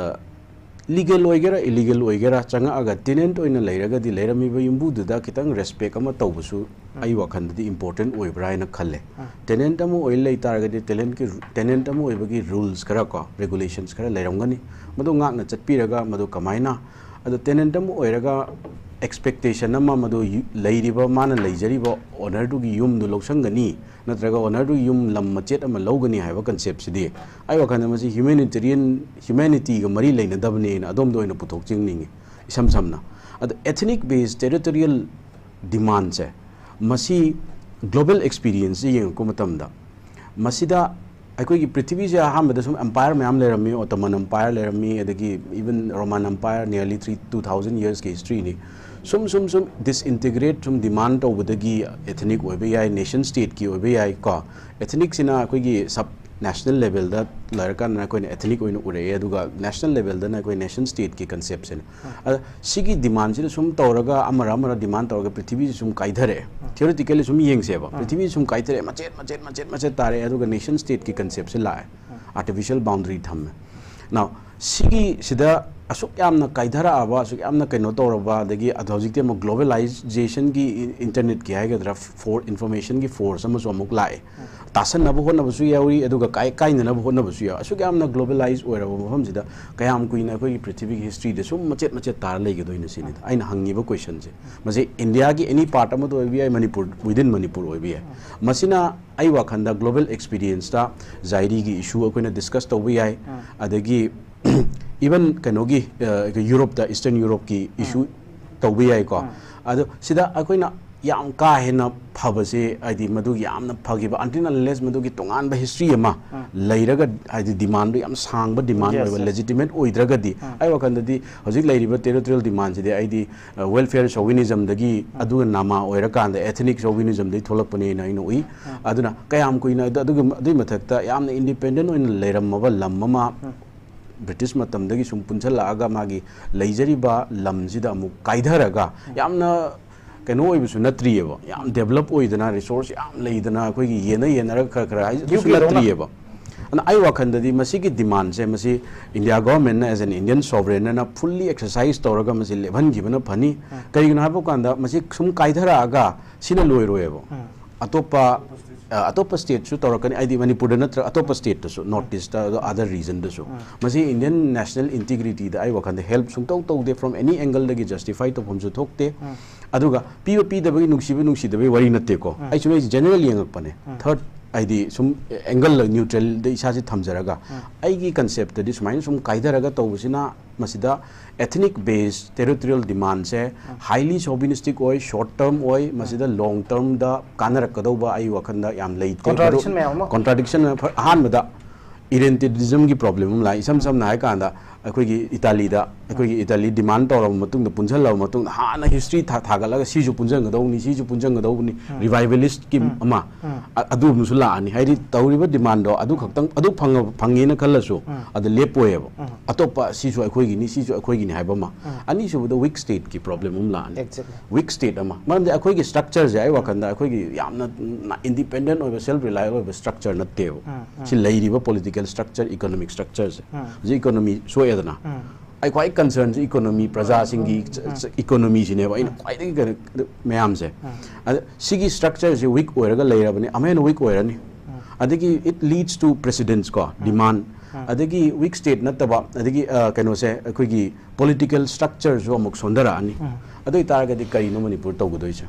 ꯂꯤꯒꯦꯜ ꯑꯣꯏꯒꯦꯔꯥ ꯏꯂꯤꯒꯦꯜ ꯑꯣꯏꯒꯦꯔꯥ, ꯆꯪꯉꯛꯑꯒ ꯇꯦꯅꯦꯟꯠ ꯑꯣꯏꯅ ꯂꯩꯔꯒꯗꯤ ꯂꯩꯔꯝꯃꯤꯕ ꯌꯨꯝꯕꯨꯗꯨꯗ ꯈꯤꯇꯪ ꯔꯦꯁꯄꯦꯛ ꯑꯃ ꯇꯧꯕꯁꯨ ꯑꯩ ꯋꯥꯈꯜꯗꯗꯤ ꯏꯝꯄꯣꯔꯇꯦꯟ ꯑꯣꯏꯕ꯭ꯔꯥ ꯍꯥꯏꯅ ꯈꯜꯂꯦ꯫ ꯇꯦꯅꯦꯟꯠ ꯑꯃ ꯑꯣꯏ ꯂꯩ ꯇꯥꯔꯒꯗꯤ ꯇꯦꯅꯦꯟꯠꯀꯤ ꯔꯨ- ꯇꯦꯅꯦꯟꯠ ꯑꯃ ꯑꯣꯏꯕꯒꯤ ꯔꯨꯜꯁ ꯈꯔ ꯀꯣ, ꯔꯦꯒꯨꯂꯦꯁꯟꯁ ꯈꯔ ꯂꯩꯔꯝꯒꯅꯤ꯫ ꯃꯗꯨ ꯉꯥꯛꯅ ꯆꯠꯄꯤꯔꯒ ꯃꯗꯨ ꯀꯃꯥꯏꯅ, ꯑꯗꯣ ꯇꯦꯅꯦꯟꯠ ꯑꯃ ꯑꯣꯏꯔꯒ ꯑꯦꯛꯁꯄꯦꯛꯇꯦꯁꯟ ꯑꯃ, ꯃꯗꯨ ꯌꯨ- ꯂꯩꯔꯤꯕ, ꯃꯥꯅ ꯂꯩꯖꯔꯤꯕ ꯑꯣꯅꯔꯗꯨꯒꯤ ꯌꯨꯝꯗꯨ ꯂꯧꯁꯟꯒꯅꯤ, ꯅꯠꯇ꯭ꯔꯒ ꯑꯣꯅꯔꯗꯨꯒꯤ ꯌꯨꯝ ꯂꯝ ꯃꯆꯦꯠ ꯑꯃ ꯂꯧꯒꯅꯤ ꯍꯥꯏꯕ ꯀꯟꯁꯦꯞꯁꯤꯗꯤ ꯑꯩ ꯋꯥꯈꯜꯗ ꯃꯁꯤ ꯍ꯭ꯌꯨꯃꯦꯅꯤꯇꯦꯔꯤꯌꯟ, ꯍ꯭ꯌꯨꯃꯦꯅꯤꯇꯤꯒ ꯃꯔꯤ ꯂꯩꯅꯗꯕꯅꯦꯅ ꯑꯗꯣꯝꯗ ꯑꯣꯏꯅ ꯄꯨꯊꯣꯛꯆꯅꯤꯡꯉꯤ꯫ ꯏꯁꯝ ꯁꯝꯅ, ꯑꯗꯣ ethnic based territorial demandꯁꯦ, ꯃꯁꯤ ꯒ꯭ꯂꯣꯕꯦꯜ ꯑꯦꯛꯁꯄꯤꯔꯤꯌꯦꯟꯁꯁꯦ ꯌꯦꯡꯉꯛꯄ ꯃꯇꯝꯗ, ꯃꯁꯤꯗ ꯑꯩꯈꯣꯏꯒꯤ ꯄ꯭ꯔꯤꯊꯤꯕꯤꯁꯦ ꯑꯍꯥꯟꯕꯗ ꯁꯨꯝ ꯑꯦꯝꯄꯥꯌꯔ ꯃꯌꯥꯝ ꯂꯩꯔꯝꯃꯤ, Ottoman Empire ꯂꯩꯔꯝꯃꯤ, ꯑꯗꯒꯤ even Roman Empire, nearly three, two thousand yearsꯀꯤ historyꯅꯤ꯫ ꯁꯨꯝ ꯁꯨꯝ ꯁꯨꯝ disintegrate, ꯁꯨꯝ demand ꯇꯧꯕꯗꯒꯤ, ethnic ꯑꯣꯏꯕ ꯌꯥꯏ, ꯅꯦꯁꯟ ꯁ꯭ꯇꯦꯠꯀꯤ ꯑꯣꯏꯕ ꯌꯥꯏ ꯀꯣ꯫ Ethnicꯁꯤꯅ ꯑꯩꯈꯣꯏꯒꯤ ꯁꯕ ꯅꯦꯁꯅꯦꯜ ꯂꯦꯚꯦꯜꯗ ꯂꯩꯔꯀꯥꯟꯗ ꯑꯩꯈꯣꯏꯅ ethnic ꯑꯣꯏꯅ ꯎꯔꯛꯑꯦ, ꯑꯗꯨꯒ ꯅꯦꯁꯅꯦꯜ ꯂꯦꯚꯦꯜꯗꯅ ꯑꯩꯈꯣꯏ ꯅꯦꯁꯟ ꯁ꯭ꯇꯦꯠꯀꯤ ꯀꯟꯁꯦꯞꯁꯤꯅ꯫ ꯑꯗ ꯁꯤꯒꯤ ꯗꯤꯃꯥꯟꯁꯤꯗ ꯁꯨꯝ ꯇꯧꯔꯒ, ꯑꯃꯔ ꯑꯃꯔ ꯗꯤꯃꯥꯟ ꯇꯧꯔꯒ ꯄ꯭ꯔꯤꯊꯤꯕꯤꯁꯤ ꯁꯨꯝ ꯀꯥꯏꯊꯔꯛꯑꯦ꯫ ꯊꯤꯑꯣꯔꯤꯇꯤꯀꯦꯜꯂꯤ ꯁꯨꯝ ꯌꯦꯡꯁꯦꯕ, ꯄ꯭ꯔꯤꯊꯤꯕꯤ ꯁꯨꯝ ꯀꯥꯏꯊꯔꯛꯑꯦ, ꯃꯆꯦꯠ ꯃꯆꯦꯠ ꯃꯆꯦꯠ ꯃꯆꯦꯠ ꯇꯥꯔꯛꯑꯦ, ꯑꯗꯨꯒ ꯅꯦꯁꯟ ꯁ꯭ꯇꯦꯠꯀꯤ ꯀꯟꯁꯦꯞꯁꯦ ꯂꯥꯛꯑꯦ꯫ ꯑꯥꯔꯇꯤꯐꯤꯁꯤꯌꯦꯜ ꯕꯥꯎꯟꯗꯔꯤ ꯊꯝꯃꯦ꯫ Now, ꯁꯤꯒꯤꯁꯤꯗ ꯑꯁꯨꯛ ꯌꯥꯝꯅ ꯀꯥꯏꯊꯔꯛꯑꯕ, ꯑꯁꯨꯛ ꯌꯥꯝꯅ ꯀꯩꯅꯣ ꯇꯧꯔꯕ, ꯑꯗꯒꯤ ꯑꯗꯣ ꯍꯧꯖꯤꯛꯇꯤ ꯑꯃꯨꯛ ꯒ꯭ꯂꯣꯕꯦꯂꯥꯏꯖꯦꯁꯟꯒꯤ, ꯏꯟꯇꯔꯅꯦꯠꯀꯤ ꯍꯥꯏꯒꯗ꯭ꯔꯥ, ꯐꯣꯔ ꯏꯟꯐꯣꯔꯃꯦꯁꯟꯒꯤ ꯐꯣꯔꯁ ꯑꯃꯁꯨ ꯑꯃꯨꯛ ꯂꯥꯛꯑꯦ꯫ ꯇꯥꯁꯟꯅꯕ ꯍꯣꯠꯅꯕꯁꯨ ꯌꯥꯎꯔꯤ, ꯑꯗꯨꯒ ꯀꯥꯏ- ꯀꯥꯏꯅꯅꯕ ꯍꯣꯠꯅꯕꯁꯨ ꯌꯥꯎꯔꯤ꯫ ꯑꯁꯨꯛ ꯌꯥꯝꯅ ꯒ꯭ꯂꯣꯕꯦꯂꯥꯏꯖ ꯑꯣꯏꯔꯕ ꯃꯐꯝꯁꯤꯗ ꯀꯌꯥꯝ ꯀꯨꯏꯅ ꯑꯩꯈꯣꯏꯒꯤ ꯄ꯭ꯔꯤꯊꯤꯕꯤꯒꯤ ꯍꯤꯁꯇ꯭ꯔꯤꯗ ꯁꯨꯝ ꯃꯆꯦꯠ ꯃꯆꯦꯠ ꯇꯥꯔ ꯂꯩꯒꯗꯣꯏꯅꯣ ꯁꯤꯅꯤꯗ ꯑꯩꯅ ꯍꯪꯉꯤꯕ ꯀꯣꯏꯁꯟꯁꯦ꯫ ꯃꯁꯤ ꯏꯟꯗꯤꯌꯥꯒꯤ ꯑꯦꯅꯤ ꯄꯥꯔꯠ ꯑꯃꯗ ꯑꯣꯏꯕ ꯌꯥꯏ, ꯃꯅꯤꯄꯨꯔ, within ꯃꯅꯤꯄꯨꯔ ꯑꯣꯏꯕ ꯌꯥꯏ꯫ ꯃꯁꯤꯅ ꯑꯩ ꯋꯥꯈꯜꯗ ꯒ꯭ꯂꯣꯕꯦꯜ ꯑꯦꯛꯁꯄꯤꯔꯤꯌꯦꯟꯁꯇ ꯖꯥꯏꯔꯤꯒꯤ ꯏꯁꯨ ꯑꯩꯈꯣꯏꯅ ꯗꯤꯁꯀꯁ ꯇꯧꯕ ꯌꯥꯏ, ꯑꯗꯒꯤ ꯏꯚꯟ ꯀꯩꯅꯣꯒꯤ, ꯑ, ꯌꯨꯔꯣꯞꯇ, ꯏꯁꯇꯔꯟ ꯌꯨꯔꯣꯞꯀꯤ ꯏꯁꯨ ꯇꯧꯕ ꯌꯥꯏꯀꯣ꯫ ꯑꯗꯣ ꯁꯤꯗ ꯑꯩꯈꯣꯏꯅ ꯌꯥꯝ ꯀꯥ ꯍꯦꯟꯅ ꯐꯕꯁꯦ, ꯍꯥꯏꯗꯤ ꯃꯗꯨꯒꯤ ꯌꯥꯝꯅ ꯐꯈꯤꯕ, until unless ꯃꯗꯨꯒꯤ ꯇꯣꯉꯥꯟꯕ ꯍꯤꯁꯇ꯭ꯔꯤ ꯑꯃ ꯂꯩꯔꯒ, ꯍꯥꯏꯗꯤ ꯗꯤꯃꯥꯟꯗꯣ ꯌꯥꯝ ꯁꯥꯡꯕ ꯗꯤꯃꯥꯟ ꯑꯣꯏꯕ, ꯂꯦꯖꯤꯇꯤꯃꯦꯠ ꯑꯣꯏꯗ꯭ꯔꯒꯗꯤ, ꯑꯩ ꯋꯥꯈꯜꯗꯗꯤ ꯍꯧꯖꯤꯛ ꯂꯩꯔꯤꯕ ꯇꯦꯔꯤꯇꯣꯔꯤꯌꯦꯜ ꯗꯤꯃꯥꯟꯁꯤꯗꯤ ꯑꯩꯗꯤ ꯋꯦꯜꯐꯤꯌꯔ ꯁꯣꯚꯤꯅꯤꯖꯝꯗꯒꯤ, ꯑꯗꯨꯒ ꯅꯃꯥ ꯑꯣꯏꯔꯀꯥꯟꯗ ꯑꯦꯊꯅꯤꯛ ꯁꯣꯚꯤꯅꯤꯖꯝꯗꯒꯤ ꯊꯣꯛꯂꯛꯄꯅꯦꯅ ꯑꯩꯅ ꯎꯏ꯫ ꯑꯗꯨꯅ ꯀꯌꯥꯝ ꯀꯨꯏꯅ ꯑꯗꯨ-, ꯑꯗꯨꯒꯤ, ꯑꯗꯨꯒꯤ ꯃꯊꯛꯇ ꯌꯥꯝꯅ ꯏꯟꯗꯤꯄꯦꯟꯗꯦꯟ ꯑꯣꯏꯅ ꯂꯩꯔꯝꯃꯕ ꯂꯝ ꯑꯃ ꯕ꯭ꯔꯤꯇꯤꯁ ꯃꯇꯝꯗꯒꯤ ꯁꯨꯝ ꯄꯨꯟꯁꯤꯜꯂꯛꯑꯒ ꯃꯥꯒꯤ ꯂꯩꯖꯔꯤꯕ ꯂꯝꯁꯤꯗ ꯑꯃꯨꯛ ꯀꯥꯏꯊꯔꯒ, ꯌꯥꯝꯅ ꯀꯩꯅꯣ ꯑꯣꯏꯕꯁꯨ ꯅꯠꯇ꯭ꯔꯤꯑꯕ, ꯌꯥꯝ ꯗꯦꯕꯂꯞ ꯑꯣꯏꯗꯅ, ꯔꯤꯁꯣꯔꯁ ꯌꯥꯝ ꯂꯩꯗꯅ, ꯑꯩꯈꯣꯏꯒꯤ ꯌꯦꯟꯅ ꯌꯦꯟꯅꯔꯒ ꯈꯔ ꯈꯔ ꯍꯥꯏ-, ꯑꯗꯨꯁꯨ ꯌꯨ ꯀꯦꯗꯧꯅ꯫ ꯅꯠꯇ꯭ꯔꯤꯑꯕ꯫ ꯑꯗꯨꯅ ꯑꯩ ꯋꯥꯈꯜꯗꯗꯤ ꯃꯁꯤꯒꯤ ꯗꯤꯃꯥꯟꯁꯦ, ꯃꯁꯤ India ꯒꯣꯚꯔꯟꯃꯦꯟꯠꯅ as an Indian sovereign ꯑꯅ fully exercise ꯇꯧꯔꯒ ꯃꯁꯤ ꯂꯦꯞꯍꯟꯈꯤꯕꯅ ꯐꯅꯤ꯫ ꯀꯔꯤꯒꯤꯅꯣ ꯍꯥꯏꯕ ꯀꯥꯟꯗ, ꯃꯁꯤ ꯁꯨꯝ ꯀꯥꯏꯊꯔꯛꯑꯒ ꯁꯤꯅ ꯂꯣꯏꯔꯣꯏꯕ꯫ ꯑꯇꯣꯞꯄ, ꯑ, ꯑꯇꯣꯞꯄ ꯁ꯭ꯇꯦꯠꯁꯨ ꯇꯧꯔꯛꯀꯅꯤ, ꯍꯥꯏꯗꯤ ꯃꯅꯤꯄꯨꯔꯗ ꯅꯠꯇ꯭ꯔꯒ ꯑꯇꯣꯞꯄ ꯁ꯭ꯇꯦꯠꯇꯁꯨ, ꯅꯣꯔꯠ ꯏꯁꯇ, ꯑꯗꯣ ꯑꯗꯔ ꯔꯤꯖꯟꯗꯁꯨ꯫ ꯃꯁꯤ ꯏꯟꯗꯤꯌꯟ ꯅꯦꯁꯅꯦꯜ ꯏꯟꯇꯤꯒ꯭ꯔꯤꯇꯤꯗ ꯑꯩ ꯋꯥꯈꯜꯗ ꯍꯦꯜꯞ ꯁꯨꯡꯇꯧ ꯇꯧꯗꯦ, from any angle ꯗꯒꯤ ꯖꯁꯇꯤꯐꯥꯏ ꯇꯧꯐꯝꯁꯨ ꯊꯣꯛꯇꯦ꯫ ꯑꯗꯨꯒ ꯄꯤꯕ ꯄꯤꯗꯕꯒꯤ, ꯅꯨꯡꯁꯤꯕ ꯅꯨꯡꯁꯤꯗꯕꯒꯤ ꯋꯥꯔꯤ ꯅꯠꯇꯦꯀꯣ꯫ ꯑꯩꯁꯨ ꯅꯣꯏꯁꯦ ꯖꯦꯅꯔꯦꯜ ꯌꯦꯡꯉꯛꯄꯅꯦ꯫ ꯊꯔꯗ, ꯍꯥꯏꯗꯤ ꯁꯨꯝ ꯑꯦꯡꯒꯜ ꯅ꯭ꯌꯨꯇ꯭ꯔꯦꯜꯗ ꯏꯁꯥꯁꯦ ꯊꯝꯖꯔꯒ, ꯑꯩꯒꯤ ꯀꯟꯁꯦꯞꯇꯗꯤ ꯁꯨꯃꯥꯏꯅ ꯁꯨꯝ ꯀꯥꯏꯊꯔꯒ ꯇꯧꯕꯁꯤꯅ ꯃꯁꯤꯗ ethnic based territorial demand ꯁꯦ highly chauvinistic ꯑꯣꯏ, short term ꯑꯣꯏ, ꯃꯁꯤꯗ long term ꯗ ꯀꯥꯟꯅꯔꯛꯀꯗꯧꯕ ꯑꯩ ꯋꯥꯈꯜꯗ ꯌꯥꯝ ꯂꯩꯇꯦ꯫ Contradiction ꯃꯌꯥꯝ ꯑꯃ꯫ Contradiction ꯐ-, ꯑꯍꯥꯟꯕꯗ ꯏꯔꯦꯟꯇꯦꯇꯤꯖꯝꯒꯤ ꯄ꯭ꯔꯣꯕ꯭ꯂꯦꯝ ꯑꯃ ꯂꯥꯛꯏ꯫ ꯏꯁꯝ ꯁꯝꯅ ꯍꯥꯏ ꯀꯥꯟꯗ, ꯑꯩꯈꯣꯏꯒꯤ ꯏꯇꯥꯂꯤꯗ, ꯑꯩꯈꯣꯏꯒꯤ ꯏꯇꯥꯂꯤ ꯗꯤꯃꯥꯟ ꯇꯧꯔꯕ ꯃꯇꯨꯡꯗ, ꯄꯨꯟꯁꯤꯜꯂꯕ ꯃꯇꯨꯡꯗ, ꯍꯥꯟꯅ ꯍꯤꯁꯇ꯭ꯔꯤ ꯊꯥ-, ꯊꯥꯒꯠꯂꯒ ꯁꯤꯁꯨ ꯄꯨꯟꯁꯤꯟꯒꯗꯧꯕꯅꯤ, ꯁꯤꯁꯨ ꯄꯨꯟꯁꯤꯟꯒꯗꯧꯕꯅꯤ, ꯔꯤꯚꯥꯏꯚꯦꯂꯤꯁ꯭ꯠꯀꯤ ꯑꯃ, ꯑ-, ꯑꯗꯨ ꯑꯃꯁꯨ ꯂꯥꯛꯑꯅꯤ꯫ ꯍꯥꯏꯗꯤ ꯇꯧꯔꯤꯕ ꯗꯤꯃꯥꯟꯗꯣ ꯑꯗꯨ ꯈꯛꯇꯪ, ꯑꯗꯨ ꯐꯪꯉ-, ꯐꯪꯉꯦꯅ ꯈꯜꯂꯁꯨ, ꯑꯗꯨ ꯂꯦꯞꯄꯣꯏꯌꯦꯕ꯫ ꯑꯇꯣꯞꯄ ꯁꯤꯁꯨ ꯑꯩꯈꯣꯏꯒꯤꯅꯤ, ꯁꯤꯁꯨ ꯑꯩꯈꯣꯏꯒꯤꯅꯤ ꯍꯥꯏꯕ ꯑꯃ꯫ ꯑꯅꯤꯁꯨꯕꯗ ꯋꯤꯛ ꯁ꯭ꯇꯦꯠꯀꯤ ꯄ꯭ꯔꯣꯕ꯭ꯂꯦꯝ ꯑꯃ ꯂꯥꯛꯑꯅꯤ꯫ Exactly. ꯋꯤꯛ ꯁ꯭ꯇꯦꯠ ꯑꯃ, ꯃꯔꯝꯗꯤ ꯑꯩꯈꯣꯏꯒꯤ ꯁ꯭ꯇ꯭ꯔꯛꯆꯔꯁꯦ, ꯑꯩ ꯋꯥꯈꯜꯗ, ꯑꯩꯈꯣꯏꯒꯤ ꯌꯥꯝꯅ ꯏꯟꯗꯤꯄꯦꯟꯗꯦꯟ ꯑꯣꯏꯕ, ꯁꯦꯜꯐ ꯔꯤꯂꯥꯏꯌꯦꯕꯜ ꯑꯣꯏꯕ ꯁ꯭ꯇ꯭ꯔꯛꯆꯔ ꯅꯠꯇꯦꯕ꯫ ꯁꯤ ꯂꯩꯔꯤꯕ ꯄꯣꯂꯤꯇꯤꯀꯦꯜ ꯁ꯭ꯇ꯭ꯔꯛꯆꯔ, ꯏꯀꯣꯅꯣꯃꯤꯛ ꯁ꯭ꯇ꯭ꯔꯛꯆꯔꯁꯦ꯫ ꯍꯧꯖꯤꯛ ꯏꯀꯣꯅꯣꯃꯤ ꯁꯣꯛꯑꯦꯗꯅ꯫ ꯑꯩ ꯈ꯭ꯋꯥꯏ ꯀꯟꯁꯔꯟꯁꯦ ꯏꯀꯣꯅꯣꯃꯤ, ꯄ꯭ꯔꯖꯥꯁꯤꯡꯒꯤ ꯏꯀꯣꯅꯣꯃꯤꯁꯤꯅꯦꯕ ꯑꯩꯅ ꯈ꯭ꯋꯥꯏꯗꯒꯤ ꯀꯩꯅꯣ ꯃꯌꯥꯝꯁꯦ꯫ ꯑꯗ ꯁꯤꯒꯤ ꯁ꯭ꯇ꯭ꯔꯛꯆꯔꯁꯦ ꯋꯤꯛ ꯑꯣꯏꯔꯒ ꯂꯩꯔꯕꯅꯤ, ꯑꯃꯨꯛ ꯍꯦꯟꯅ ꯋꯤꯛ ꯑꯣꯏꯔꯅꯤ꯫ ꯑꯗꯒꯤ it leads to precedence ꯀꯣ, ꯗꯤꯃꯥꯟ꯫ ꯑꯗꯒꯤ ꯋꯤꯛ ꯁ꯭ꯇꯦꯠ ꯅꯠꯇꯕ, ꯑꯗꯒꯤ, ꯑ, ꯀꯩꯅꯣꯁꯦ, ꯑꯩꯈꯣꯏꯒꯤ ꯄꯣꯂꯤꯇꯤꯀꯦꯜ ꯁ꯭ꯇ꯭ꯔꯛꯆꯔꯁꯨ ꯑꯃꯨꯛ ꯁꯣꯟꯊꯔꯛꯑꯅꯤ꯫ ꯑꯗꯨ ꯑꯣꯏꯇꯥꯔꯒꯗꯤ ꯀꯔꯤꯅꯣ ꯃꯅꯤꯄꯨꯔ ꯇꯧꯒꯗꯣꯏꯁꯦ?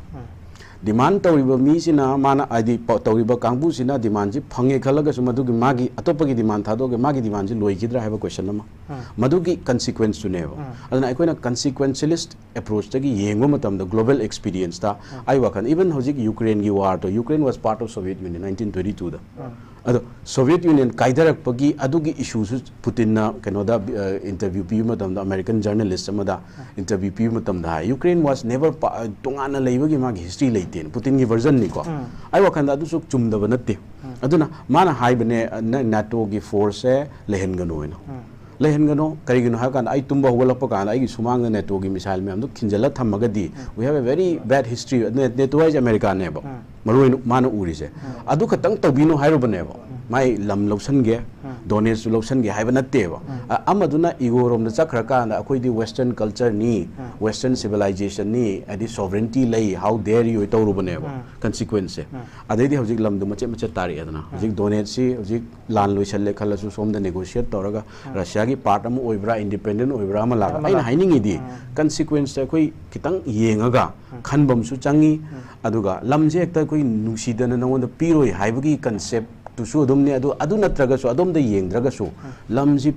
Demand ꯇꯧꯔꯤꯕ ꯃꯤꯁꯤꯅ, ꯃꯥꯅ ꯍꯥꯏꯗꯤ ꯄ- ꯇꯧꯔꯤꯕ ꯀꯥꯡꯕꯨꯁꯤꯅ demandꯁꯤ ꯐꯪꯉꯦ ꯈꯜꯂꯒꯁꯨ, ꯃꯗꯨꯒꯤ ꯃꯥꯒꯤ ꯑꯇꯣꯞꯄꯒꯤ demand ꯊꯥꯗꯣꯛꯑꯒ ꯃꯥꯒꯤ demandꯁꯤ ꯂꯣꯏꯈꯤꯗ꯭ꯔꯥ ꯍꯥꯏꯕ question ꯑꯃ꯫ ꯎꯝ. ꯃꯗꯨꯒꯤ consequenceꯇꯨꯅꯦꯕ꯫ ꯎꯝ. ꯑꯗꯨꯅ ꯑꯩꯈꯣꯏꯅ consequentialist approachꯇꯒꯤ ꯌꯦꯡꯕ ꯃꯇꯝꯗ, global experienceꯇ, ꯎꯝ. ꯑꯩ ꯋꯥꯈꯜ, even ꯍꯧꯖꯤꯛ Ukraineꯒꯤ warꯗꯣ, Ukraine was part of Soviet Union nineteen twenty-twoꯗ꯫ ꯎꯝ. ꯑꯗꯣ Soviet Union ꯀꯥꯏꯊꯔꯛꯄꯒꯤ ꯑꯗꯨꯒꯤ issueꯁꯨ Putinꯅ ꯀꯩꯅꯣꯗ, ꯑ, interview ꯄꯤꯕ ꯃꯇꯝꯗ, American journalist ꯑꯃꯗ interview ꯄꯤꯕ ꯃꯇꯝꯗ ꯍꯥꯏ, Ukraine was never pa- ꯇꯣꯉꯥꯟꯅ ꯂꯩꯕꯒꯤ ꯃꯥꯒꯤ history ꯂꯩꯇꯦꯅ, Putinꯒꯤ versionꯅꯤꯀꯣ꯫ ꯎꯝ. ꯑꯩ ꯋꯥꯈꯜꯗ ꯑꯗꯨꯁꯨ ꯆꯨꯝꯗꯕ ꯅꯠꯇꯦ꯫ ꯎꯝ. ꯑꯗꯨꯅ ꯃꯥꯅ ꯍꯥꯏꯕꯅꯦ, ꯅ- NATOꯒꯤ forceꯁꯦ ꯂꯩꯍꯟꯒꯅꯣ ꯍꯥꯏꯅ꯫ ꯎꯝ. ꯂꯩꯍꯟꯒꯅꯣ, ꯀꯔꯤꯒꯤꯅꯣ ꯍꯥꯏꯕ ꯀꯥꯟꯗ, ꯑꯩ ꯇꯨꯝꯕ ꯍꯧꯒꯠꯂꯛꯄ ꯀꯥꯟꯗ ꯑꯩꯒꯤ ꯁꯨꯃꯥꯡꯗ NATOꯒꯤ missile ꯃꯌꯥꯝꯗꯣ ꯈꯤꯟꯖꯜꯂ ꯊꯝꯃꯒꯗꯤ, we have a very bad history. ꯅꯦ- NATO ꯍꯥꯏꯁꯦ Americaꯅꯦꯕ, ꯃꯔꯨ ꯑꯣꯏꯅ ꯃꯥꯅ ꯎꯔꯤꯁꯦ꯫ ꯑꯗꯨ ꯈꯛꯇꯪ ꯇꯧꯕꯤꯅꯣ ꯍꯥꯏꯔꯨꯕꯅꯦꯕ, ꯃꯥꯏ ꯂꯝ ꯂꯧꯁꯟꯒꯦ, Donetskꯁꯨ ꯂꯧꯁꯟꯒꯦ ꯍꯥꯏꯕ ꯅꯠꯇꯦꯕ꯫ ꯑ- ꯑꯃꯗꯨꯅ egoꯔꯣꯝꯗ ꯆꯠꯈ꯭ꯔꯀꯥꯟꯗ, "ꯑꯩꯈꯣꯏꯗꯤ Western cultureꯅꯤ, Western civilizationꯅꯤ, ꯍꯥꯏꯗꯤ sovereignty ꯂꯩ, how dare you" ꯇꯧꯔꯨꯕꯅꯦꯕ, consequenceꯁꯦ꯫ ꯑꯗꯩꯗꯤ ꯍꯧꯖꯤꯛ ꯂꯝꯗꯣ ꯃꯆꯦꯠ ꯃꯆꯦꯠ ꯇꯥꯔꯛꯑꯦꯗꯅ꯫ ꯍꯧꯖꯤꯛ Donetskꯁꯤ ꯍꯧꯖꯤꯛ ꯂꯥꯟ ꯂꯣꯏꯁꯜꯂꯦ ꯈꯜꯂꯁꯨ, ꯁꯣꯝꯗ negotiate ꯇꯧꯔꯒ Russiaꯒꯤ part ꯑꯃ ꯑꯣꯏꯕ꯭ꯔꯥ, independent ꯑꯣꯏꯕ꯭ꯔꯥ, ꯑꯃ ꯂꯥꯛꯑꯒ, ꯑꯃ ꯑꯩꯅ ꯂꯥꯛ- ꯍꯥꯏꯅꯤꯡꯉꯤꯗꯤ, consequenceꯇ ꯑꯩꯈꯣꯏ ꯈꯤꯇꯪ ꯌꯦꯡꯉꯒ ꯈꯟꯕ ꯑꯃꯁꯨ ꯆꯪꯉꯤ꯫ ꯑꯗꯨꯒ ꯂꯝꯁꯦ ꯍꯦꯛꯇ ꯑꯩꯈꯣꯏ ꯅꯨꯡꯁꯤꯗꯅ ꯅꯉꯣꯟꯗ ꯄꯤꯔꯣꯏ ꯍꯥꯏꯕꯒꯤ conceptꯇꯨꯁꯨ ꯑꯗꯨꯝꯅꯦ꯫ ꯑꯗꯨ, ꯑꯗꯨ ꯅꯠꯇ꯭ꯔꯒꯁꯨ, ꯑꯗꯣꯝꯗ ꯌꯦꯡꯗ꯭ꯔꯒꯁꯨ, ꯂꯝꯁꯤ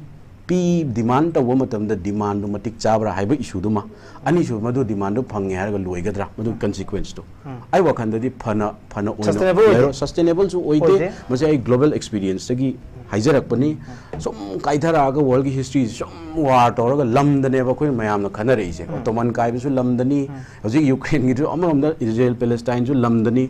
ꯄꯤ, demand ꯇꯧꯕ ꯃꯇꯝꯗ demandꯗꯨ ꯃꯇꯤꯛ ꯆꯥꯕ꯭ꯔꯥ ꯍꯥꯏꯕ issueꯗꯨꯃ, ꯑꯅꯤꯁꯨꯕ, ꯃꯗꯨ demandꯗꯨ ꯐꯪꯉꯦ ꯍꯥꯏꯔꯒ ꯂꯣꯏꯒꯗ꯭ꯔꯥ, ꯃꯗꯨ consequenceꯇꯨ꯫ ꯑꯩ ꯋꯥꯈꯜꯗꯗꯤ ꯐꯅ, ꯐꯅ ꯑꯣꯏꯅ Sustainable ꯑꯣꯏꯗꯦ꯫ ꯂꯩꯔꯣ-, sustainableꯁꯨ ꯑꯣꯏꯗꯦ꯫ ꯑꯣꯏꯗꯦ꯫ ꯃꯁꯤ ꯑꯩ global experienceꯇꯒꯤ ꯍꯥꯏꯖꯔꯛꯄꯅꯤ꯫ ꯁꯨꯝ ꯀꯥꯏꯊꯔꯛꯑꯒ worldꯒꯤ historyꯁꯤ ꯁꯨꯝ war ꯇꯧꯔꯒ ꯂꯝꯗꯅꯦꯕ ꯑꯩꯈꯣꯏ ꯃꯌꯥꯝꯅ ꯈꯟꯅꯔꯛꯏꯁꯦ꯫ Ottoman ꯀꯥꯏꯕꯁꯨ ꯂꯝꯗꯅꯤ, ꯍꯧꯖꯤꯛ Ukraineꯒꯤꯁꯨ ꯑꯃꯔꯣꯝꯗ Israel Palestineꯁꯨ ꯂꯝꯗꯅꯤ꯫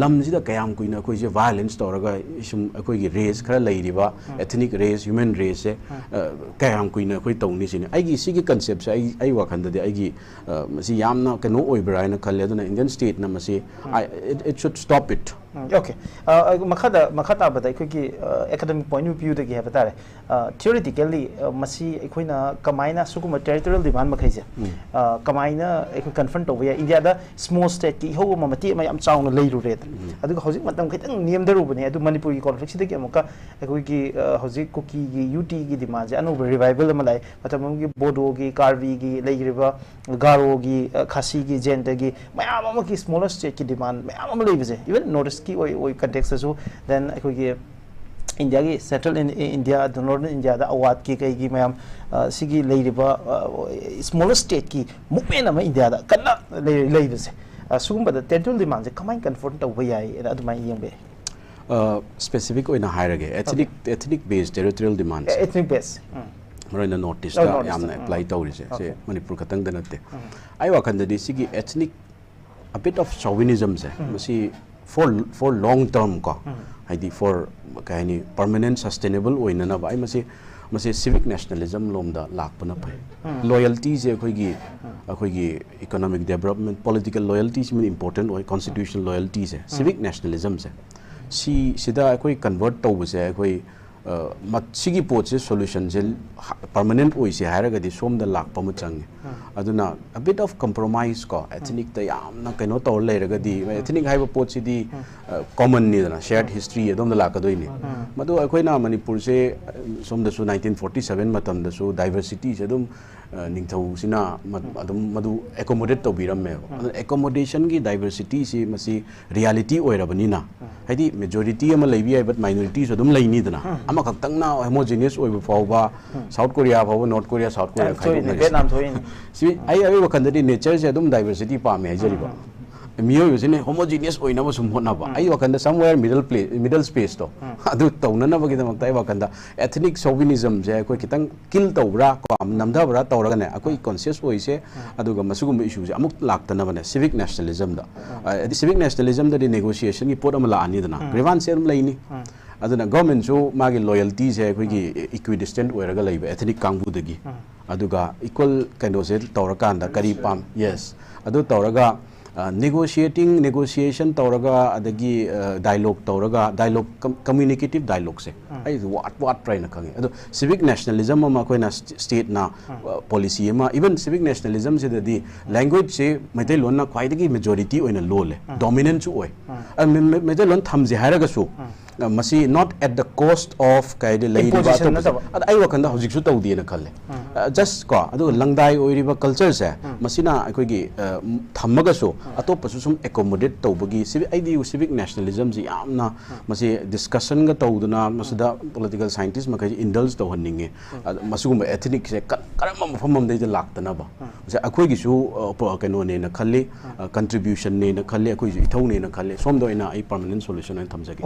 ꯂꯝꯁꯤꯗ ꯀꯌꯥꯝ ꯀꯨꯏꯅ ꯑꯩꯈꯣꯏꯁꯦ violence ꯇꯧꯔꯒ ꯁꯨꯝ ꯑꯩꯈꯣꯏꯒꯤ race ꯈꯔ ꯂꯩꯔꯤꯕ ethnic race, human raceꯁꯦ, ꯑ, ꯀꯌꯥꯝ ꯀꯨꯏꯅ ꯑꯩꯈꯣꯏ ꯇꯧꯅꯤ ꯁꯤꯅꯤ꯫ ꯑꯩꯒꯤ ꯁꯤꯒꯤ conceptꯁꯦ ꯑꯩ, ꯑꯩ ꯋꯥꯈꯜꯗꯗꯤ ꯑꯩꯒꯤ, ꯑ, ꯃꯁꯤ ꯌꯥꯝꯅ ꯀꯩꯅꯣ ꯑꯣꯏꯕ꯭ꯔꯥ ꯍꯥꯏꯅ ꯈꯜꯂꯦ꯫ ꯑꯗꯨꯅ Indian stateꯅ ꯃꯁꯤ, I, it, it should stop it꯫ Um, okay. ꯑ, ꯑ, ꯃꯈꯥꯗ, ꯃꯈꯥ ꯇꯥꯕꯗ ꯑꯩꯈꯣꯏꯒꯤ, ꯑ, academic point of view ꯗꯒꯤ ꯍꯥꯏꯕ ꯇꯥꯔꯦ, ꯑ, theoretically, ꯑ, ꯃꯁꯤ ꯑꯩꯈꯣꯏꯅ ꯀꯃꯥꯏꯅ ꯁꯤꯒꯨꯝꯕ territorial demand ꯃꯈꯩꯁꯦ, ꯑ, ꯀꯃꯥꯏꯅ ꯑꯩꯈꯣꯏ confront ꯇꯧꯕ ꯌꯥꯏ? ꯏꯟꯗꯤꯌꯥꯗ small state ꯀꯤ ꯏꯍꯧ ꯑꯃ ꯃꯇꯦꯛ ꯑꯃ ꯌꯥꯝ ꯆꯥꯎꯅ ꯂꯩꯔꯨꯔꯦꯗ꯫ ꯑꯗꯨꯒ ꯍꯧꯖꯤꯛ ꯃꯇꯝ ꯈꯤꯇꯪ ꯅꯦꯝꯊꯔꯨꯕꯅꯦ꯫ ꯑꯗꯨ ꯃꯅꯤꯄꯨꯔꯒꯤ conflict ꯁꯤꯗꯒꯤ ꯑꯃꯨꯛꯀ ꯑꯩꯈꯣꯏꯒꯤ, ꯑ, ꯍꯧꯖꯤꯛ ꯀꯨꯀꯤꯒꯤ, ꯌꯨ ꯇꯤꯒꯤ demand ꯁꯦ ꯑꯅꯧꯕ revival ꯑꯃ ꯂꯥꯛꯑꯦ꯫ ꯃꯇꯝ ꯑꯃꯒꯤ ꯕꯣꯗꯣꯒꯤ, ꯀꯥꯔꯕꯤꯒꯤ ꯂꯩꯔꯤꯕ ꯒꯥꯔꯣꯒꯤ, ꯑ, ꯈꯥꯁꯤꯒꯤ, ꯖꯦꯟꯇꯒꯤ ꯃꯌꯥꯝ ꯑꯃꯒꯤ smaller state ꯀꯤ demand ꯃꯌꯥꯝ ꯑꯃ ꯂꯩꯕꯁꯦ, even North East ꯀꯤ ꯑꯣꯏ, ꯑꯣꯏ context ꯇꯁꯨ, then ꯑꯩꯈꯣꯏꯒꯤ ꯏꯟꯗꯤꯌꯥꯒꯤ central in-, India, northern India ꯗ ꯑꯋꯥꯠꯀꯤ ꯀꯩꯒꯤ ꯃꯌꯥꯝ, ꯑ, ꯁꯤꯒꯤ ꯂꯩꯔꯤꯕ, ꯑ, smaller state ꯀꯤ movement ꯑꯃ ꯏꯟꯗꯤꯌꯥꯗ ꯀꯟꯅ ꯂꯩ-, ꯂꯩꯕꯁꯦ, ꯑ, ꯁꯤꯒꯨꯝꯕꯗ territorial demand ꯁꯦ ꯀꯃꯥꯏꯅ confront ꯇꯧꯕ ꯌꯥꯏꯅ ꯑꯗꯨꯃꯥꯏꯅ ꯌꯦꯡꯕ ꯌꯥꯏ? ꯑ, specific ꯑꯣꯏꯅ ꯍꯥꯏꯔꯒꯦ, ethnic, ethnic based territorial demand ꯁꯦ꯫ ꯑꯦ, ethnic base꯫ ꯎꯝ꯫ ꯃꯔꯨꯑꯣꯏꯅ North East ꯑꯣ, ꯇ North East ꯌꯥꯝꯅ ꯇ꯫ apply ꯎꯝ꯫ ꯇꯧꯔꯤꯁꯦ꯫ ꯁꯤ Okay꯫ ꯃꯅꯤꯄꯨꯔ ꯈꯛꯇꯪꯗ ꯅꯠꯇꯦ꯫ ꯎꯝ꯫ ꯑꯩ ꯋꯥꯈꯜꯗꯗꯤ ꯁꯤꯒꯤ ethnic, a bit of chauvinism ꯁꯦ, ꯎꯝ꯫ ꯃꯁꯤ for, for long term ꯀꯣ, ꯎꯝ꯫ ꯍꯥꯏꯗꯤ for, ꯀꯩ ꯍꯥꯏꯅꯤ, permanent sustainable ꯑꯣꯏꯅꯅꯕ ꯑꯩ ꯃꯁꯤ, ꯃꯁꯤ civic nationalism ꯂꯣꯝꯗ ꯂꯥꯛꯄꯅ ꯐꯩ꯫ ꯎꯝ꯫ Loyalty ꯁꯦ ꯑꯩꯈꯣꯏꯒꯤ, ꯎꯝ꯫ ꯑꯩꯈꯣꯏꯒꯤ economic development, political loyalty ꯁꯤꯃ important ꯑꯣꯏ, constitutional loyalty ꯁꯦ, ꯎꯝ꯫ Civic nationalism ꯁꯦ꯫ ꯁꯤ, ꯁꯤꯗ ꯑꯩꯈꯣꯏ convert ꯇꯧꯕꯁꯦ ꯑꯩꯈꯣꯏ, ꯑ, ꯃꯠ-, ꯁꯤꯒꯤ ꯄꯣꯠꯁꯦ solution ꯁꯦ ꯍ-, permanent ꯑꯣꯏꯁꯦ ꯍꯥꯏꯔꯒꯗꯤ ꯁꯣꯝꯗ ꯂꯥꯛꯄ ꯑꯃ ꯆꯪꯉꯦ꯫ ꯎꯝ꯫ ꯑꯗꯨꯅ a bit of compromise ꯀꯣ, ꯎꯝ꯫ Ethnic ꯇ ꯌꯥꯝꯅ ꯀꯩꯅꯣ ꯇꯧꯔ ꯂꯩꯔꯒꯗꯤ, ꯎꯝ꯫ Ethnic ꯍꯥꯏꯕ ꯄꯣꯠꯁꯤꯗꯤ, ꯎꯝ꯫ ꯑ, common ꯅꯤꯗꯅ, shared ꯎꯝ꯫ History ꯑꯗꯣꯝꯗ ꯂꯥꯛꯀꯗꯣꯏꯅꯤ꯫ ꯎꯝ꯫ ꯃꯗꯨ ꯑꯩꯈꯣꯏꯅ ꯃꯅꯤꯄꯨꯔꯁꯦ, ꯑ, ꯁꯣꯝꯗꯁꯨ nineteen forty seven ꯃꯇꯝꯗꯁꯨ diversity ꯁꯦ ꯑꯗꯨꯝ, ꯑ, ꯅꯤꯡꯊꯧꯁꯤꯅ ꯃ-, ꯎꯝ꯫ ꯑꯗꯨꯝ ꯃꯗꯨ accommodate ꯇꯧꯕꯤꯔꯝꯃꯦꯕ꯫ ꯎꯝ꯫ ꯑꯗꯨꯅ accommodation ꯒꯤ diversity ꯁꯤ ꯃꯁꯤ reality ꯑꯣꯏꯔꯕꯅꯤꯅ, ꯎꯝ꯫ ꯍꯥꯏꯗꯤ majority ꯑꯃ ꯂꯩꯕ ꯌꯥꯏ, but minority ꯁꯨ ꯑꯗꯨꯝ ꯂꯩꯅꯤꯗꯅ꯫ ꯎꯝ꯫ ꯑꯃꯈꯛꯇꯪꯅ homogeneous ꯑꯣꯏꯕ ꯐꯥꯎꯕ, ꯎꯝ꯫ South Korea ꯐꯥꯎꯕ, North Korea, South Korea ꯌꯥꯝ ꯊꯣꯛꯏꯅꯦ, ꯈꯥꯏꯗꯣꯛꯅꯔꯤꯁꯦ꯫ Vietnam ꯊꯣꯛꯏꯅꯦ꯫ ꯁꯤ ꯑꯩ, ꯑꯩ ꯋꯥꯈꯜꯗꯗꯤ nature ꯁꯦ ꯑꯗꯨꯝ diversity ꯄꯥꯝꯃꯦ ꯍꯥꯏꯖꯔꯤꯕ꯫ ꯎꯝ, ꯎꯝ꯫ ꯃꯤꯑꯣꯏꯕꯁꯤꯅ homogeneous ꯑꯣꯏꯅꯕ ꯁꯨꯝ ꯍꯣꯠꯅꯕ꯫ ꯎꯝ꯫ ꯑꯩ ꯋꯥꯈꯜꯗ somewhere middle play, middle space ꯇꯣ, ꯎꯝ꯫ ꯑꯗꯨ ꯇꯧꯅꯅꯕꯒꯤꯗꯃꯛꯇ ꯑꯩ ꯋꯥꯈꯜꯗ ethnic chauvinism ꯁꯦ ꯑꯩꯈꯣꯏ ꯈꯤꯇꯪ kill ꯇꯧꯕ꯭ꯔꯥ, ꯀꯣ, ꯅꯝꯊꯕ꯭ꯔꯥ ꯇꯧꯔꯒꯅꯦ, ꯑꯩꯈꯣꯏ conscious ꯑꯣꯏꯁꯦ, ꯎꯝ꯫ ꯑꯗꯨꯒ ꯃꯁꯤꯒꯨꯝꯕ issue ꯁꯦ ꯑꯃꯨꯛ ꯂꯥꯛꯇꯅꯕꯅꯦ, civic nationalism ꯗ꯫ ꯎꯝ꯫ ꯑ, ꯍꯥꯏꯗꯤ civic nationalism ꯗꯗꯤ negotiation ꯒꯤ ꯄꯣꯠ ꯑꯃ ꯂꯥꯛꯑꯅꯤꯗꯅ, ꯎꯝ꯫ Grievance ꯁꯦ ꯑꯗꯨꯝ ꯂꯩꯅꯤ꯫ ꯎꯝ꯫ ꯑꯗꯨꯅ government ꯁꯨ ꯃꯥꯒꯤ loyalty ꯁꯦ ꯑꯩꯈꯣꯏꯒꯤ ꯎꯝ꯫ Equidistant ꯑꯣꯏꯔꯒ ꯂꯩꯕ ethnic ꯀꯥꯡꯕꯨꯗꯒꯤ꯫ ꯎꯝ꯫ ꯑꯗꯨꯒ equal ꯀꯩꯅꯣꯁꯦ ꯇꯧꯔꯀꯥꯟꯗ ꯀꯔꯤ ꯄꯥꯝ-, yes꯫ ꯑꯗꯨ ꯇꯧꯔꯒ ꯅꯦꯒꯣꯁꯤꯌꯦꯇꯤꯡ ꯅꯦꯒꯣꯁꯤꯌꯦꯁꯟ ꯇꯧꯔꯒ ꯑꯗꯒꯤ ꯗꯥꯏꯂꯣꯛ ꯇꯧꯔꯒ ꯗꯥꯏꯂꯣꯛ ꯀꯝꯃ꯭ꯌꯨꯅꯤꯀꯦꯇꯤꯞ ꯗꯥꯏꯂꯣꯛꯁꯦ ꯑꯩꯗꯤ ꯋꯥꯠ ꯋꯥꯠꯄ꯭ꯔꯥ ꯍꯥꯏꯅ ꯈꯪꯉꯦ꯫ ꯑꯗꯣ ꯁꯤꯚꯤꯛ ꯅꯦꯁꯅꯦꯂꯤꯖꯝ ꯑꯃ ꯑꯩꯈꯣꯏꯅ ꯁ꯭ꯇꯦꯠꯅ ꯄꯣꯂꯤꯁꯤ ꯑꯃ, ꯏꯚꯟ ꯁꯤꯚꯤꯛ ꯅꯦꯁꯅꯦꯂꯤꯖꯝꯁꯤꯗꯗꯤ ꯂꯦꯡꯒ꯭ꯋꯦꯖꯁꯦ ꯃꯩꯇꯩꯂꯣꯟꯅ ꯈ꯭ꯋꯥꯏꯗꯒꯤ ꯃꯦꯖꯣꯔꯤꯇꯤ ꯑꯣꯏꯅ ꯂꯣꯜꯂꯦ, ꯗꯣꯃꯤꯅꯦꯟꯁꯨ ꯑꯣꯏ꯫ ꯃꯩꯇꯩꯂꯣꯟ ꯊꯝꯁꯦ ꯍꯥꯏꯔꯒꯁꯨ ꯃꯁꯤ not at the cost of ꯀꯩ ꯍꯥꯏꯗꯤ ꯂꯩꯔꯤꯕ ꯑꯇꯣꯞꯄ, ꯑꯗ ꯑꯩ ꯋꯥꯈꯜꯗ ꯍꯧꯖꯤꯛꯁꯨ ꯇꯧꯗꯦꯅ ꯈꯜꯂꯦ꯫ ꯖꯁ ꯀꯣ, ꯑꯗꯨꯒ ꯂꯪꯗꯥꯏ ꯑꯣꯏꯔꯤꯕ ꯀꯜꯆꯔꯁꯦ ꯃꯁꯤꯅ ꯑꯩꯈꯣꯏꯒꯤ ꯊꯝꯃꯒꯁꯨ ꯑꯇꯣꯞꯄꯁꯨ ꯁꯨꯝ ꯑꯦꯀꯣꯃꯣꯗꯦꯠ ꯇꯧꯕꯒꯤ ꯁꯤꯚꯤꯛ, ꯑꯩꯗꯤ ꯁꯤꯚꯤꯛ ꯅꯦꯁꯅꯦꯂꯤꯖꯝꯁꯤ ꯌꯥꯝꯅ ꯃꯁꯤ ꯗꯤꯁꯀꯁꯟꯒ ꯇꯧꯗꯅ ꯃꯁꯤꯗ ꯄꯣꯂꯤꯇꯤꯀꯦꯜ ꯁꯥꯏꯟꯇꯤꯁ ꯃꯈꯩꯁꯦ ꯏꯟꯗꯜꯖ ꯇꯧꯍꯟꯅꯤꯡꯉꯦ꯫ ꯃꯁꯤꯒꯨꯝꯕ ꯑꯦꯊꯤꯅꯤꯛꯁꯦ ꯀꯔꯝꯕ ꯃꯐꯝ ꯑꯃꯗꯩꯗ ꯂꯥꯛꯇꯅꯕ ꯃꯁꯤ ꯑꯩꯈꯣꯏꯒꯤꯁꯨ ꯀꯩꯅꯣꯅꯦꯅ ꯈꯜꯂꯤ, ꯀꯟꯇ꯭ꯔꯤꯕ꯭ꯌꯨꯁꯟꯅꯦꯅ ꯈꯜꯂꯤ, ꯑꯩꯈꯣꯏꯁꯨ ꯏꯊꯧꯅꯦꯅ ꯈꯜꯂꯤ꯫ ꯁꯣꯝꯗ ꯑꯣꯏꯅ ꯑꯩ ꯄꯔꯃꯅꯦꯟ ꯁꯣꯂꯨꯁꯟ ꯑꯣꯏꯅ ꯊꯝꯖꯒꯦ꯫